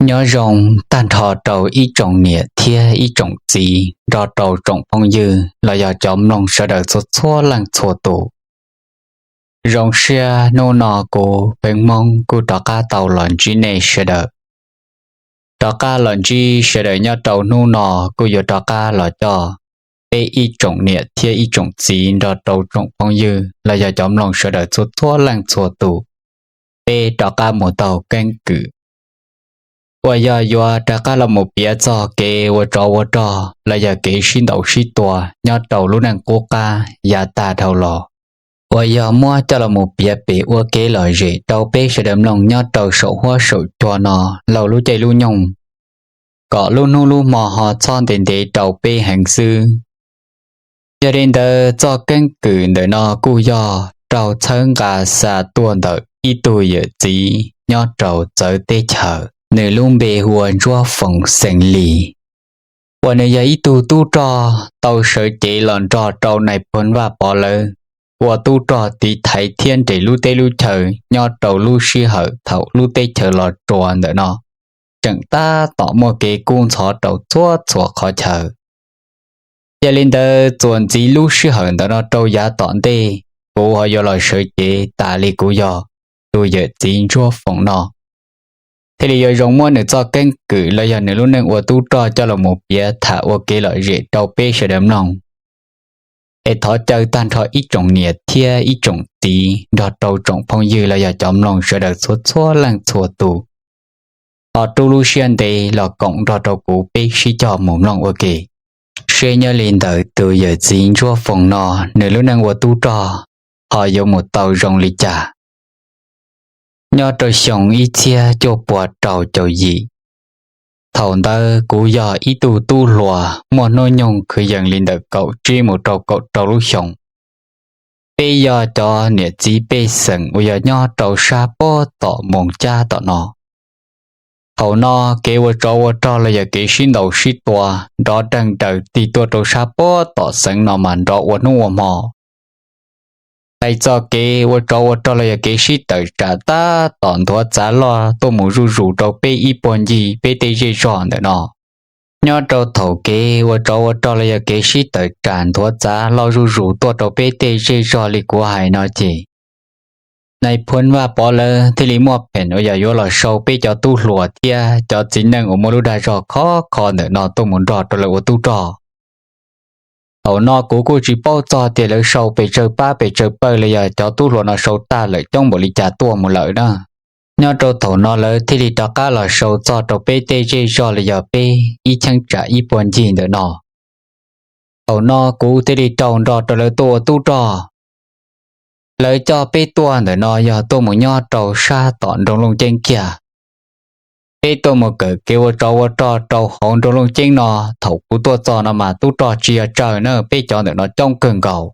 Nyob zoo tag nrho rau ib tsoom niam thiab ib tsoom txiv nrog rau tsoom phooj ywg los yog cov mloog sawv daws txhua txhua leej txhua tus. Zoo siab hnub no kuv Pheej Hmoob kuj rov qab tau los ntsib nej sawv daws. Rov qab los ntsib sawv daws nyob rau hnub no kuj yuav rov qab los coj peb ib tsoom niam thiab ib tsoom txiv nrog rau tsoom phooj ywg los yog cov mloog sawv daws txhua txhua leej txhua tus, peb rov qab mus taug keeb kwm uas yog yuav rov qab los mus piav txog kev ua tsov ua rog los yog kev sib ntaus sib tua nyob rau lub neej qub qab yav tag dhau los, uas yog muab coj los mus piav pem ua kev lom zem rau peb sawv daws mloog nyob rau saum huab saum cua no laug lub caij lub nyoog, kom lub hnub lub hmo ho txhob ntev ntev rau peb heev xwb. Yog li ntawd txoj keeb kwm ntawm no kuj yog raug txhawb nqa xa tuaj ntawm ib tug yawm txiv nyob rau txawv teb chaws, nws lub npe hu ua Ntsuab Foom xeem Lis, uas nws yog ib tug tub rog tau sawv cev los nrog rau nais phoo Vaj Pov lawv ua tub rog tiv thaiv thiab nres lub teb lub chaw nyob rau lub sij hawm thaum lub teb chaws Los Tsuas ntawm no tseem tab tom muaj kev kub ntxhov rau txhua txhua qhov chaw. Yog li ntawd txuas ntxiv lub sij hawm ntawm no rau yav tom ntej, kuv ho yuav los sawv cev tas li kuv yog tus yawm txiv Ntsuab Foom no, thiaj li yuav zoo muab nws txoj keeb kwm los yog nws lub neej ua tub rog coj los mus piav tham ua kev lom zem rau peb sawv daws mloog. Es thov caw tag nrho ib tsoom niam thiab ib tsoom txiv nrog rau tsoom phooj ywg los yog cov mloog sawv daws txhua txhua leej txhua tus ho rub lub siab ntev los koom nrog rau kuv peb sib cog mus mloog ua ke, seb nyob li ntawd tus yawm txiv Ntsuab Foom no nws lub neej ua tub rog ho yuav mus tau zoo li cas. Nyob rau xyoo ib txhiab cuaj puas rau caum yim, thaum ntawd kuv yog ib tug tub hluas muaj hnub nyoog kwv yees li ntawm kaum tsib mus rau kaum rau lub xyoos. Peb yog cov niam txiv pej xeem uas yog nyob rau sab puag tom Moos Cab tom no. Thaum no kev ua tsov ua rog los yog kev sib ntaus sib tua nrov deeg daws tig tuaj rau sab puag tom xeev no mas nrov ua hnub ua hmo. Hais txog kev ua tsov ua rog los yog kev sib tawm tsam tab tom nthuav txav loj tuaj mus zuj zus rau peb ib puag ncig peb tej zej zog ntawm no. Nyob rau thaum kev ua tsov ua rog los yog kev sib tawm tsam nthuav txav loj zuj zus tuaj rau peb tej zej zog li kuv hais no ces, nais phoo Vaj Pov lawv thiaj li muaj pheem uas yog yuav los sau peb cov tub hluas thiab cov txiv neej uas muaj lub dag zog khov kho ntawm no tuaj mus nrog rau lawv ua tub rog. Thaum no kuv kuj tsis paub txog tias lawv sau pes tsawg pab pes tsawg pawg los yog cov tub hluas no sau tag lawm coob npaum li cas tuaj mus lawm na. Nyob rau thaum no lawv thiaj li rov qab los sau txog rau peb tej zej zog los yog peb ib cheeb tsam ib puag ncig ntawm no. Thaum no kuv thiaj li raug nrog rau lawv tuaj ua tub rog. Lawv coj peb tuaj ntawm no yog tuaj mus nyob rau sab tom nroog Looj Ceeb kiag. Peb tuaj mus kawm kev ua tsov ua rog rau hauv nroog Looj Ceeb no, thaum kuv tuaj txog no mas tub rog tsis yog tsawg na, peb cov ntawm no coob kawg nkaus.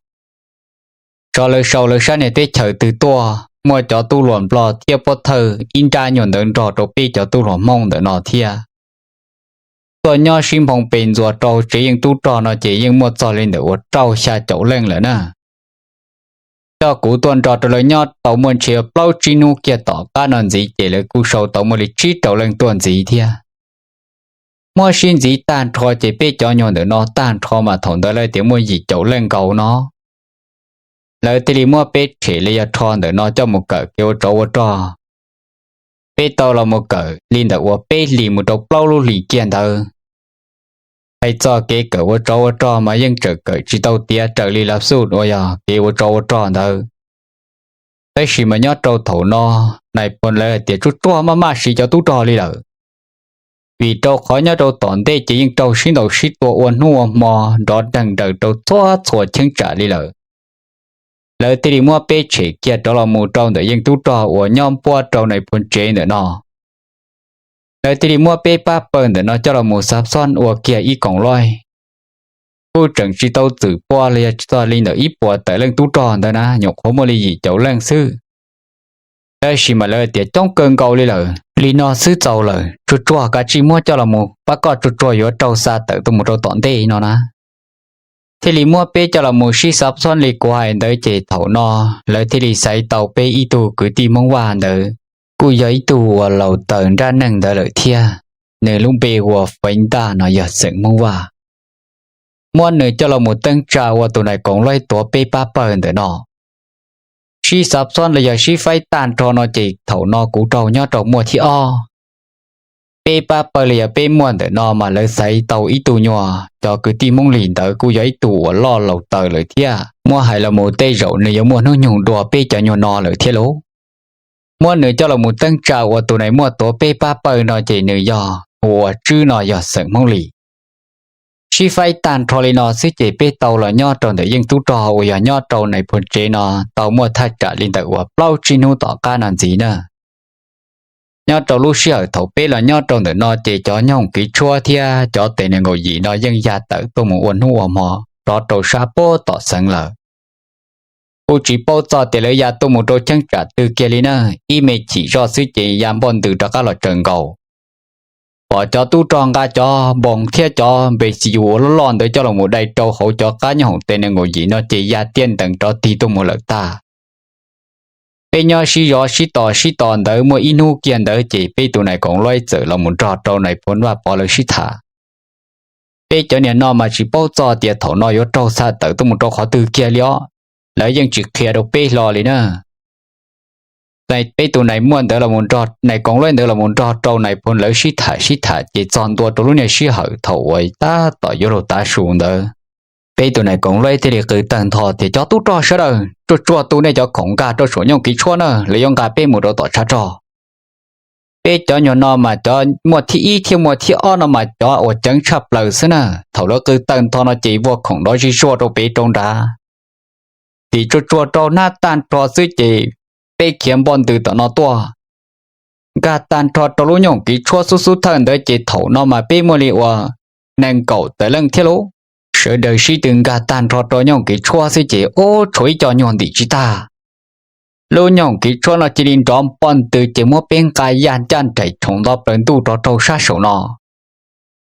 Xyov lawv sau lawv sab niag teb chaws twg tuaj, muaj cov tub hluas Nplog thiab Pob Thawj ib nrab nyuag ntawd nrog rau peb cov tub hluas Hmoob ntawm no thiab. Tuaj nyob sib nphoo pes ntxuas rau tsev yeej tub rog no ces yeej muaj txog li ntawm uas rau xya caum leej lawm na. Coj kuv tuaj nrog rau lawv nyob tau muaj ntshe plaub tsib hnub kiag tom qab no ntxiv ces lawv kuj sau tau muaj li tsib rau leej tuaj ntxiv thiab. Muab sib ntxiv tag nrho ces peb cov nyuag ntawm no tag nrho mas thaum ntawd lawv tias muaj yim caum leej nkaus no. Lawv thiaj li muab peb tshem li yog rho ntawm no coj mus kawm kev ua tsov ua rog. Peb tau los mus kawm li ntawm uas peb hlis mus rau plaub lub hlis kiag ntawd. Hais txog kev kawm ua tsov ua rog mas yeej tseem kawm tsis tau tiav raws li lav xuj uas yog kev ua tsov ua rog ntawd. Tab sis mas nyob rau thaum no, nais phoo lawv hais tias tsuag tsuag maj maj siv cov tub rog li lawm, vim rau qhov nyob rau tom ntej ces yeej raug sib ntaus sib tua ua hnub ua hmo nrov deeg daws rau txhua txhua cheeb tsam li lawm. Lawv thiaj li muab peb tshem kiag rov los mus rau ntawm yeej tub rog uas nyob npuab rau nais phoo tsev ntawm no. Lawv thiaj li muab peb pab pawg ntawm no coj los mus xav xob ua kiag ib koom loij. Kuj tseem tsis tau txwm pua los yog tsis txog li ntawm ib puas tawm leej tub rog ntawd na, nyuam qhuav muaj li yim caum leej xwb. Tab sis mas lawv tias coob kawg nkaus li lawm, li no xwb txaus lawm, tsuag tsuag kav tsij muab coj los mus pab koj, tsuag tsuag yuav raug xa tawm tuaj mus rau tom ntej no na. Thiaj li muab peb coj los mus sib xav xob li kuv hais ntawd ces thaum no lawv thiaj li xaiv tau peb ib tug kwv tij Hmoob Vaj ntawd, kuj yog ib tug uas laus taws nrab neeg ntawd lawm thiab. Nws lub npe hu ua Feev Ntaj no yog xeem Hmoob Vaj. Muab nws coj los mus teeb tsa ua tus nais koom laib tuav peb pab pawg ntawm no. Sib xav xob los yog sib faib tag nrho no ces thaum no kuv raug nyob rau muaj thib ob. Peb pab pawg los yog peb muaj ntawm no mas lawv xaiv tau ib tug nyuag cov kwv tij Hmoob Lis ntawd kuj yog ib tug uas loj laus taws lawm thiab. Muab hais los mus tej zaum nws yuav muaj hnub nyoog dua peb cov nyuag no lawm thiab lauj. Muab nws coj los mus teeb tsa ua tus nais muaj tuav peb pab pawg no ces nws yog hu ua Tswb no yog xeem Hmoob Lis. Sib faib tag nrho li no xwb ces peb tau los nyob rau ntawm Yeej Tub Rog uas yog nyob rau nais phoo tsev no tau muaj thaj tsam li ntawm uas plaub tsib hnub tom qab no ntxiv na. Nyob rau lub sij hawm thaum peb los nyob rau ntawm no ces cov nyooj kiv tshuab thiab cov tes nees nkaum yim no yeej ya tawm tuaj mus ua hnub ua hmo rov rau sab puag tom xeev lawm. Kuj tsis paub txog tias lawv ya tuaj mus rau cheeb tsam twg kiag li na, ib me chim zoj xwb ces ya npoj ntws rov qab los tsaws nkaus. Pom cov tub rog nqa cov npoos thiab cov npe xi yus uas loj loj ntawd coj los mus dai rau hauv cov qab nyob hoom tes nees nkaum yim no ces ya tiaj ntees rov tig tuaj mus lawm tag. Peb nyob sib zov sib tos sib tos ntawd muaj ib hnub kiag ntawd ces peb tus nais koom laib txawm los mus nrog rau nais phoo Vaj Pov lawv sib tham. Peb cov niag no mas tsis paub txog tias thaum no yuav raug xa tawm tuaj mus rau qhov twg kiag li os, lawv yeej tsis qhia rau peb hlo li na. Peb tus nais muaj ntawd los, nais koom laib ntawd los mus nrog rau nais phoo lawv sib tham sib tham ces txog ntua rau lub niag sij hawm thaum uas tab tom yuav luag tav su ntawd, peb tus nais koom laib thiaj li qw tawg ntho tias, Cov tub rog sawv daws, tsuag tsuag tu nej cov khoom nkag rau saum nyooj kiv tshuab na, lawv yuav nqa peb mus rau tom tshav rog. Peb cov nyuag no mas cov muaj thib ib thiab muaj thib ob no mas cov uas ceev tshaj plaws xwb na. Thaum lawv qw tawg ntho no ces vua khoom nrov zig zuag rau pem rau nrad, tim tsuag tsuag rau hnab tag nrho xwb ces peb khiav npoj ntws tom no tuaj, nkag tag nrho rau lub nyooj kiv tshuab xub xub thawj ntawd ces thaum no mas peb muaj li uas nees nkaum tawm leej thiab lauj. Sawv daws sib tw nkag tag nrho rau nyooj kiv tshuab xwb ces ub tshuav ib co nyuag ntim tsis tag. Lub nyooj kiv tshuab no cia li nrov npoj ntws ces muab peb nqa ya ncaj nraim tshoom nto plaws ntuj rov raug sab saum no.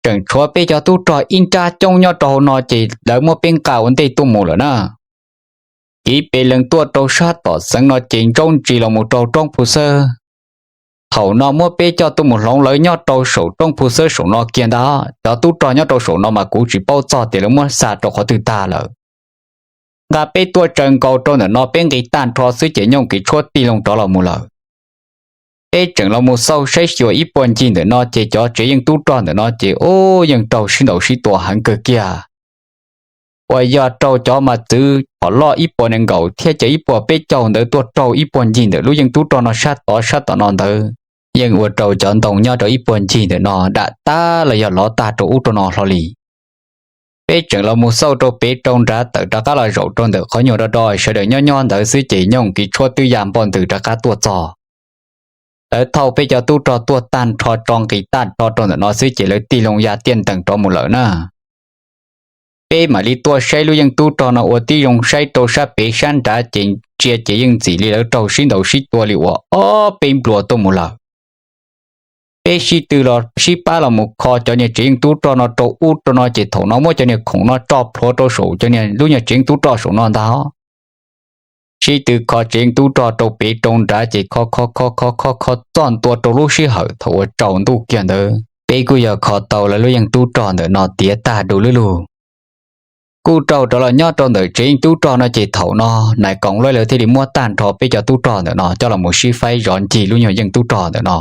Tseem tshuav peb cov tub rog ib nrab coob nyob rau hauv no ces lawv muab peb nqa ua ntej tuaj mus lawm na. Kiv pes lees tuaj rau sab tom xeev no ces ntsoov ntsis los mus rau roob Phu Xawb. Thaum no muab peb coj tuaj mus hloov lawv nyob rau saum roob Phu Xawb saum no kiag ntag. Cov tub rog nyob rau saum no mas kuv tsis paub txog tias lawv muab xa rau qhov twg tag lawm. Nqa peb tuaj tsaws nkaus rau ntawm no peb nqis tag nrho xwb ces nyooj kiv tshuab tig loo rov los mus lawm. Peb tseem los mus xauj saib xyuas ib puag ncig ntawm no ces cov tsev yeej tub rog ntawm no ces ub yeej raug sib ntaus sib tua heev kawg kiag. Uas yog raug cov mas txwv phom loj ib puas nees nkaum thiab cov ib puas peb caug ntawd tuaj raug ib puag ncig ntawm lub yeej tub rog no sab tod sab tom no ntawd, yeej ua rau cov ntoo nyob rau ib puag ncig ntawm no dam tag los yog lov tag rau ub rau no hlo li. Peb tseem los mus xauj rau pem rau nrad tawm rov qab los zaum rau ntawm qhov nyuag do do sawv daws nyob nyob ntawd xwb ces nyooj kiv tshuab twb ya npoj ntws rov qab tuaj txog. Lawv thauj peb cov tub rog tuaj tag nrho tso nqis tag nrho rau ntawm no xwb ces lawv tig loo ya tiaj ntees rov mus lawm na. Peb mam li tuaj saib lub yeej tub rog no ua tib zoo saib rau sab pem sab nrad ces ntsia ces yeej ntxim li lawv raug sib ntaus sib tua li uas ob peb nplua tuaj mus lawm. Peb sib tw los sib pab los mus kho cov niag tsev yeej tub rog no rau ub rau no ces thaum no muab cov niag khoom no tso plhuav rau saum cov niag lub niag tsev yeej tub rog saum no ntag. Sib tw kho tsev yeej tub rog rau pem rau nrad ces kho kho kho kho kho kho txog ntua rau lub sij hawm thaum uas tsaus ntuj kiag ntawd peb kuj yog kho tau lawv lub yeej tub rog ntawm no tiav tag du lub lug. Kuj raug rov los nyob rau ntawm tsev yeej tub rog no ces thaum no nais koom laib lawv thiaj li muab tag nrho peb cov tub rog ntawm no coj los mus sib faib zov ncig lub nyuag yeej tub rog ntawm no.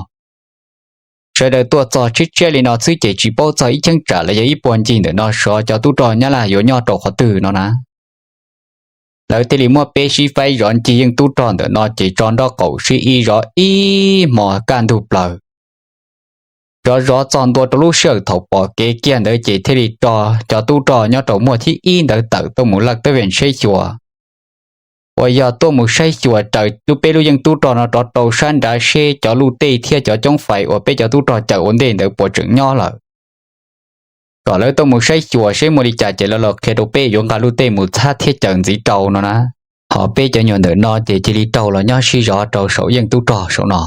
Sawv daws tuaj txog tshiab tshiab li no xwb ces tsis paub txog ib cheeb tsam los yog ib puag ncig ntawm no xyov cov tub rog Nyab Laj yuav nyob rau qhov twg no na. Lawv thiaj li muab peb sib faib zov ncig yeej tub rog ntawm no ces tso nraub qaum sib ib zov ib hmo kaj ntug plaws. Zov zov txog ntua rau lub sij hawm thaum pom kev kiag ntawd ces thiaj li tso cov tub rog nyob rau muaj thib ib ntawd tawm tuaj mus laj teb ve saib xyuas. Uas yog tuaj mus saib xyuas raws lub peb lub yeej tub rog no rov rau sab nrad seb cov luj tej thiab cov coob fais uas peb cov tub rog cawm ua ntej ntawd puas tseem nyob lawm. Kom lawv tuaj mus saib xyuas seb muaj li cas ces lawv los qhia rau peb yuav nqa luj tej mus txhab thiab cawm ntxiv rau no na. Ho peb cov nyuag ntawm no ces cia li raug los nyob sib zov rau saum yeej tub rog saum no.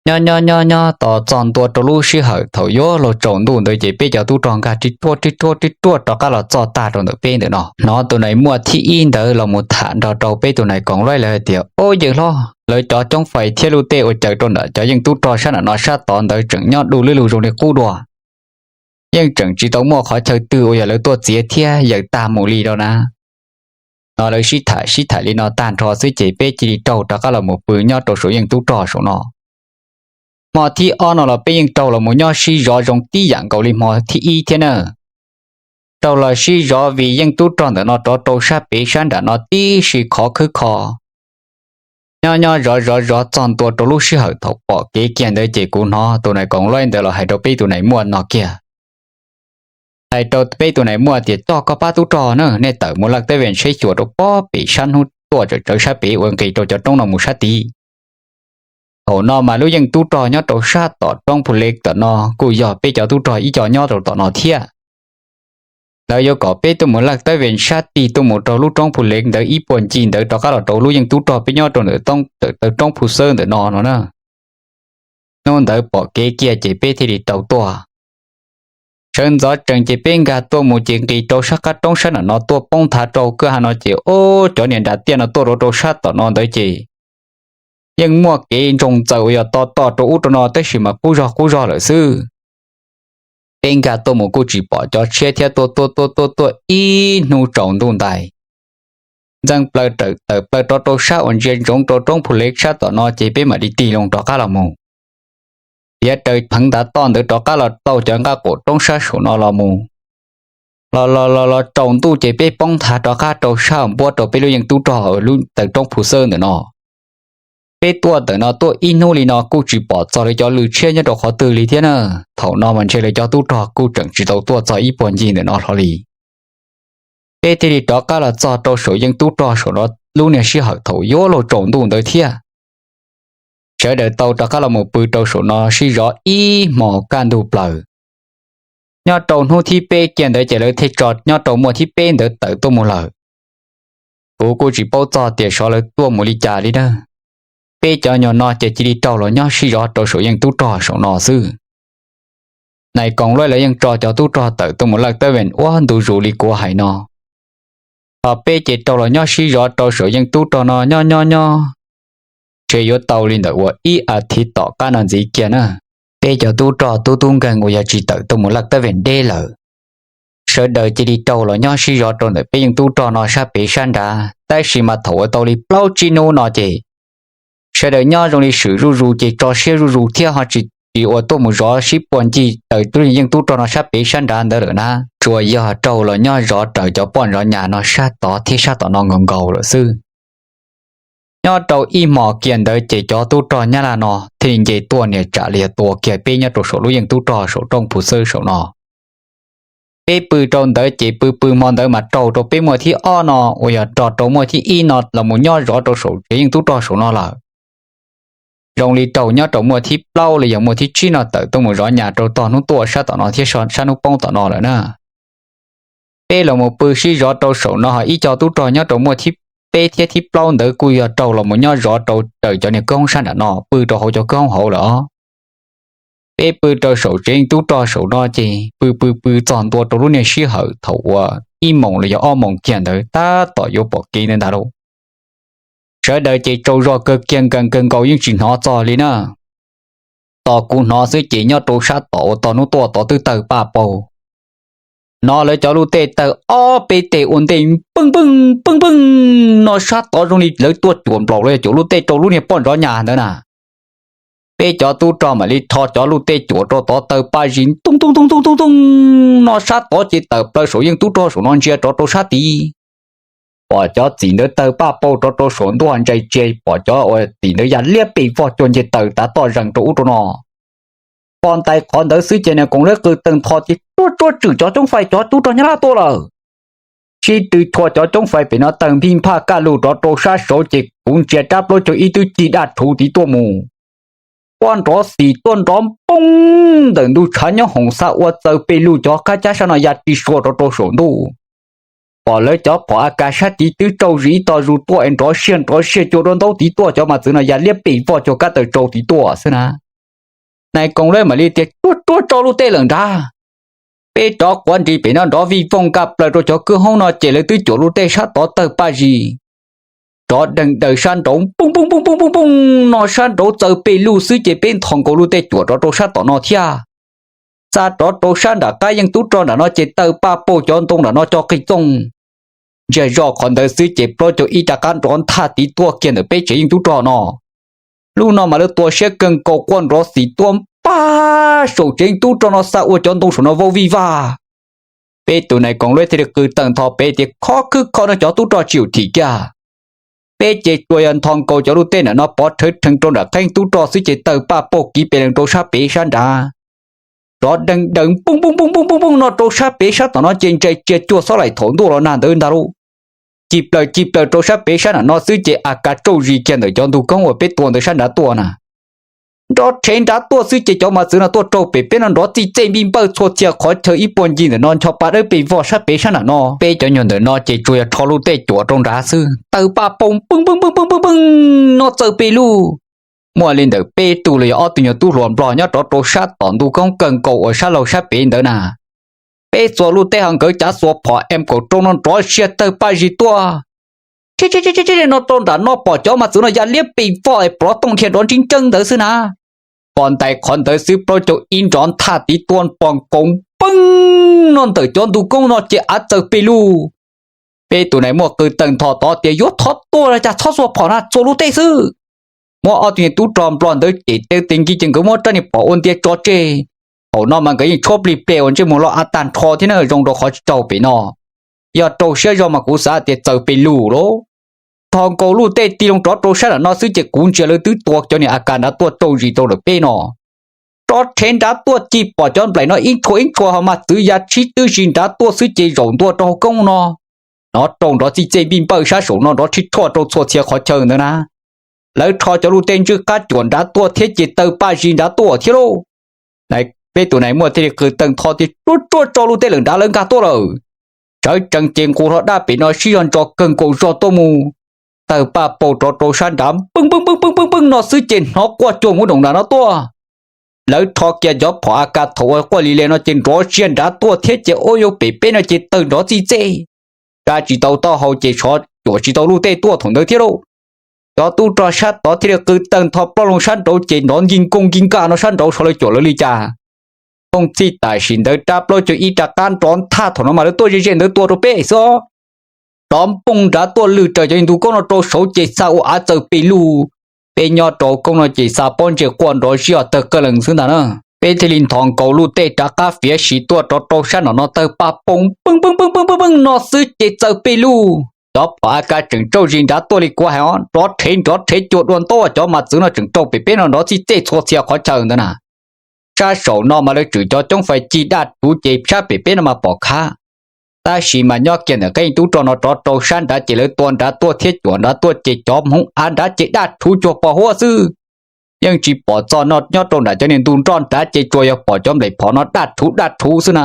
Nyob nyob nyob nyob tos txog ntua rau lub sij hawm thaum yuav luag tsaus ntuj ntawd ces peb cov tub rog nkag rib ruaj rib ruaj rib ruaj rov qab los txog tag rau ntawm peb ntawm no. Hnov tus nais muaj thib ib ntawd los mus tham nrog rau peb tus nais koom laib lawv hais tias, Ob yawg hlob, lawv cov coob fais thiab luj tej uas caws rau ntawm cov yeej tub rog sab nram no sab tod ntawd tseem nyob du lwb lug zoo li qub dua. Yeej tseem tsis tau muaj qhov chaw twg uas yog lawv tuaj txiav thiab yaws tag mus li rau na. No lawv sib tham sib tham li no tag nrho xwb ces peb cia li raug rov qab los mus pw nyob rau saum yeej tub rog saum no. Hmo thib ob no los peb yeej raug los mus nyob sib zov zoo tib yam nkaus li hmo thib ib thiab na. Raug los sib zov vim yeej tub rog ntawm no rov rau sab pem sab nram no tib si khov khwb kho. Nyob nyob zov zov zov txog ntua rau lub sij hawm thaum pom kev kiag ntawd ces kuv hnov tus nais koom laib ntawd los hais rau peb tus nais muaj no kiag. Hais rau peb tus nais muaj tias, coj koj pab tub rog na, nej tawm mus laj teb vees saib xyuas rau pob pem sab hnub tuaj tsawv tsawv sab pem uas nqis rau cov roob no mus sab tid. Thaum no mas lub yeej tub rog nyob rau sab tom roob Phu Lev tom no kuj yog peb cov tub rog ib co nyob rau tom no thiab. Lawv yuav kom peb tuaj mus laj teb vees sab tig tuaj mus rau lub roob Phu Lev ntawd ib puag ncig ntawd rov qab los rau lub yeej tub rog peb nyob rau ntawm taw roob Phu Xawb ntawm no no na. Hnub ntawd pom kev kiag ces peb thiaj li tau tuaj. Sawv ntxov tsees ces peb nkag tuaj mus ces nqis rau sab qab roob sab nram no tuaj poob nthav rau kwj ha no ces ob cov niag nras tiaj no tuaj rau rau sab tom no ntawd ces yeej muaj kev ntsoog txaws uas yog to to rau ub rau no tab sis mas qub zog qub zog lawm xwb. Peb nkag tuaj mus kuj tsis pom cov tshiab thiab tuaj tuaj tuaj tuaj tuaj ib hnub tsaus ntuj ntais. Ntxeev plaws tawm plaws rov rau sab uas ntsia ntsoov rau roob Phu Lev sab tom no ces peb mam li tig loo rov qab los mus. Tiav raws pheev ntav toj ntawd rov qab los tau cov nqaj qaum roob sab saum no los mus. Los los los los tsaus ntuj ces peb poob nthav rov qab rau sab npuab rau peb lub yeej tub rog lub taw roob Phu Xawb ntawm no. Peb tuaj ntawm no tuaj ib hnub li no kuj tsis pom txog lawv cov lw tshiab nyob rau qhov twg li thiab na. Thaum no mas ntshe lawv cov tub rog kuj tseem tsis tau tuaj txog ib puag ncig ntawm no hlo li. Peb thiaj li rov qab los txog rau saum yeej tub rog saum no lub niag sij hawm thaum yuav luag tsaus ntuj ntawd thiab. Sawv daws tau rov qab los mus pw rau saum no sib zov ib hmos kaj ntug plaws. Nyob rau hnub thib peb kiag ntawd ces lawv thiaj tso nyob rau muaj thib peb ntawd tawm tuaj mus lawm. Kuv kuj tsis paub txog tias xyov lawv tuaj mus li cas li na. Peb cov nyuag no ces cia li raug los nyob sib zov rau saum yeej tub rog saum no xwb. Nais koom luaj lawv yeej tso cov tub rog tawm tuaj mus laj teb vees ua ntu zus li kuv hais no. Ho peb ces raug los nyob sib zov rau saum yeej tub rog no nyob nyob nyob, ntshe yuav tau li ntawm uas ib as thiv tom qab no ntxiv kiag na. Peb cov tub rog tub tub nkeeg uas yog tsis tawm tuaj mus laj teb vees deb lawm, sawv daws cia li raug los nyob sib zov rau ntawm peb yeej tub rog no sab pem sab nrad. Tab sis mas thaum uas tau li plaub tsib hnub no ces sawv daws nyob zoo li swm zuj zus ces tso siab zuj zus thiab ho tsis, tsis uas tuaj mus zov sib puag ncig raws lub yeej tub rog no sab pem sab nrad ntawd lawm na. Tsuas yog raug los nyob zov raws cov poj zov nyas no sab tod thiab sab tom no nkaus nkaus lawm xwb. Nyob rau ib hmos kiag ntawd ces cov tub rog Nyab Laj no thiaj li nce tuaj nias tsam li yog tua kiag peb nyob rau saum lub yeej tub rog saum roob Phu Xawb saum no. Peb pw rau ntawd ces pw pw hmo ntawd mas raug rau peb muaj thib ob no uas yog raug rau muaj thib ib no los mus nyob zov rau saum tsev yeej tub rog saum no lawm. Zoo li raug nyob rau muaj thib plaub los yog muaj thib tsib no tawm tuaj mus zov nyas rau tog hnub tuaj sab tom no thiab sab hnub poob tom no lawm na. Peb los mus pw sib zov rau saum no ho ib co tub rog nyob rau muaj thib peb thiab thib plaub ntawd kuj yog raug los mus nyob zov rau raws cov niag kwj hoob sab nram no pw rau hauv cov kwj hoob hauv lawm os. Peb pw rau saum tsev yeej tub rog saum no ces pw pw pw txog ntua rau lub niag sij hawm thaum uas ib moos los yog ob moos kiag ntawd tab tom yuav pom kev ntawd ntag lauj. Sawv daws ces tsaug zog kawg kiag nkees kawg nkaus yeej tsis hnov txog li na. Tos kuv hnov xwb ces nyob rau sab tom uas tog hnub tuaj tod twb tawg paj paug. Hnov lawv cov luj tej tawg ob peb teg ua ntej npeej npeej npeej npeej no sab tod zoo li lawv tuaj cuam nplaum los yog cuam luj tej rau lub niag poj zov nyas ntawd na. Peb cov tub rog mam li rho cov luj tej cuam rau tod tawg paj zis ntoo ntoo ntoo ntoo ntoo no sab tod ces tawm plaws saum yeej tub rog saum no ntsia rov rau sab tid. Pom cov txim ntawd tawg paj paug rov rau saum ntuj ntsais tsia, pom cov uas txim ntawd ya liab pes vog cuag nce taws tav toj zees rau ub rau no. Poj ntais qhov ntawd xwb ces nws koom leb qw tawg ntho ces tsuab tsuab tswm cov coob fais cov tub rog Nyab Laj tuaj lawm. Sib tw chua cov coob fais pem no tawg nphij nphaj kaj lug rov rau sab saud ces kuv ntsia rab plaub caug ib twb cig daj rhuv tid tuaj mus. Pob nrov xis tuaj nrov npoo ntawm ntuj tshav nyob hoom xa ua txaws pes lug cov qab cab sab no ya ri sua rov rau saum ntuj. Pom lawv cov phom A K sab tid twb tsauj zis ib tog zus tuaj es nrov siag nrov siag cuag dua ntaub tid tuaj, cov mas txwv no ya liab pes vog cuag kab taws tsau tid tuaj xwb na. Nais koom leb mam li tias tsuab tsuab tso lub teb lawm nrad. Peb rov quav nris pem no nrov vij voog kaj plaws rau cov kwj hoob no ces lawv twb cuam lub teb sab tod tawg paj zis. rov deeg daws sab nraud pooj pooj pooj pooj pooj pooj no sab nraud txaws pes lug xwb ces peb nthos nkaus luj tej cuam rov rau sab tom no thiab. Xa rov rau sab nram qab yeej tub rog nram no ces tawg paj paug cov ntoo nram no co qig txooj. Ntsiag zoj qhov ntawd xwb ces plaub caug ib rov qab nrov nthaj tiv tuaj kiag ntawm peb tsev yeej tub rog no. Lub no mas lawv tua siab kawg nkaus quaj nrov xim tuaj npaj saum tsev yeej tub rog no xa ua cov ntoo saum no vau vij vaj. Peb tus nais koom lueb thiaj li qw tawg ntho pem tias khov khwb kho no cov tub rog tsis yum thim kiag. Peb ces tsuas yog nthos nkaus cov luj tej nram no pov rhawv rhees rau nram qab yeej tub rog xwb ces tawg paj paug kiv pes lees rau sab pem sab nrad. Rov deeg daws pooj pooj pooj pooj pooj no rau sab pem sab tom no ces ntsais tsiag cuag xob laim thaum ntuj los nag ntawd ntag lauj. Ci plaws ci plaws rau sab pem sab nram no xwb ces a kav tsauj zis kiag ntawm cov ntug koob uas peb tua ntawd sab nrad tuaj na. Nrov rhev nrad tuaj xwb ces cov mas txwv no tuaj raug pem peb no nrov txij txej npij npawj txhua txhia qhov chaw ib puag ncig ntawm no ncho pa dawb pes vog sab pem sab nram no. Peb cov nyuag ntawm no ces tsuas yog rho luj tej cuam rau nrad xwb tawg paj paug pooj pooj pooj pooj pooj no txaws pes lug. Muaj li ntawm peb tug los yog ob tug nyuag tub hluas nplog nyob rov rau sab tom ntug koob kawg nkaus uas sab laug sab pem ntawd na. Peb txua luj tej ho nkawd cav xuas phom em kaum rau no nrov siag tawg paj zis tuaj. Tsheb tsheb tsheb tsheb no rau nram no pom cov mas txwv no ya liab pes voj es plov tooj dhia nrov ntsib nkeeb ntawd xwb na. Pom ntais qhov ntawd xwb plaub caug ib nrov nthaj tiv tuaj pom nkaus peeb no ntawm cov ntug koob no ces av txaws pes lug. Peb tus nais muaj qw tawg ntho tod tias yuav thov tuaj los cas txhob xuas phom na txua luj tej xwb. Muab ob tug tub rog nplog ntawd cem tes tes nkig ces nkawd muab rab niag phom ua ntia tso tseg. Thaum no mas nkawd yeej tshuab plig ple uas ntsej muag loj av tag nrho thiab na zoo rau qhov tsis raug pem no. Yog raug siab zog mas kuv xav tias txaws pes lug lauj. Nthos nkaus luj tej tig loo rov rau sab nram no xwb ces kuv ntsia lawv twb tua cov niag a kas nrad tuaj tsauj zis rau lawm peb no. Rov rhev nrad tuaj ci pom cov nplaim no ib ntshua ib ntshua ho mas txwv ya tshib twb zis nrad tuaj xwb ces zaum ntua rau hauv koob no. Nov rau nrov txij txej npij npawj sab saum no nrov tshib rhuaj rau txhua txhia qhov chaw ntawd na. Lawv rho cov luj tej ntswj qab cuam nrad tuaj thiab ces tawg paj zis nrad tuaj thiab lauj. Peb tus nais muaj thiaj li qw tawg ntho tias tsuag tsuag tso luj tej lawm nrad lawv nkag tuaj lawm. Sawv tsees ces nqus hlo dab pem no sib zog ntso kawg nkaus zog tuaj mus. Tawg paj paug rov rau sab nrad peej peej peej peej peej no xwb ces hnov quaj cuag muv doom nram no tuaj. Lawv rho kiag cov phom a kas thaum uas quaj li le no ces nrov siag nrad tuaj thiab ces ua yuav pem peb no ces tawg nrov txij txej. Tsa tsis tau taub hau ces sov cuam tsis tau luj tej tuaj thaum ntawd thiab lauj. Cov tub rog sab tod thiaj li qw tawg ntho plaub loo sab nraud ces nrov nkig nkoog nkig nkaj no sab nraud sov lawv cuam lawv li cas. Thooj txhij tam sim ntawd rab plaub caug ib rov qab nrov nthaj thaum no mas lawv tuaj ze ze ntawd tua rau peb xwb. Rov npooj nrad tuaj lwg raws cov ntug koob no rau saud ces xa ua av txaws pes lug. Peb nyob rau koob no ces xa pob ntseg quaj nrov zig tawg qaj lees xwb ntag na. Peb thiaj li nthos nkaus luj tej rov qab fiav sim tuaj rov rau sab nram no tawg paj poog peej peej peej peej peej no xwb ces txaws pes lug. Cov phom a kas tseem tsauj zis nrad tuaj li kuv hais os, nrov rhev nrov rhev cua dua ntaub, cov mas txwv no tseem raug pem peb no nrov txij txej txhua txhia qhov chaw ntawd na. Sab saum no mas lawv tswm cov coob fais cig daj rhuv ces sab pem peb no mas pom khab. Tab sis mas nyob kiag ntawm qeb tub rog no rov rau sab nrad ces lawv tua nrad tuaj thiab cuam nrad tuaj ces cov hmoov av nrad ces daj rhuv cuag pos huab xwb. Yeej tsis pom txog no nyob rau nram cov niag ntug nroj nrad ces tsuas yog pom cov nplaim phom no daj rhuv daj rhuv xwb na.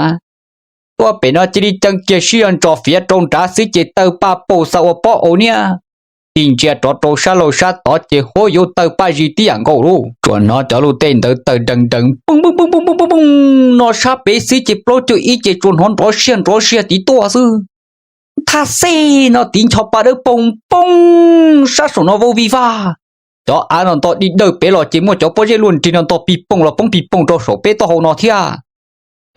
Tuaj pem no cia li ceeb kiag sib zog ntsos fiav rau nrad xwb ces tawg paj paug xa ua pob au niab. Tig ntsia rov rau sab laug sab tod ces huab yuav tawg paj zis tib yam nkaus lauj. Tsuas hnov cov luj tej ntawd tawg dees dees poog poog poog poog poog poog no sab pem xwb ces plaub caug ib ces tsuas hnov nrov siag nrov siag tid tuaj xwb. Thaj xej no tid ncho pa dawb poog poog sab saum no vau vij vag. Cov av no nto dig dawj pem los ces muaj cov pob zeb luaj nrig no nto pig poog los poob pig poog rau saum peb taub hau no thiab.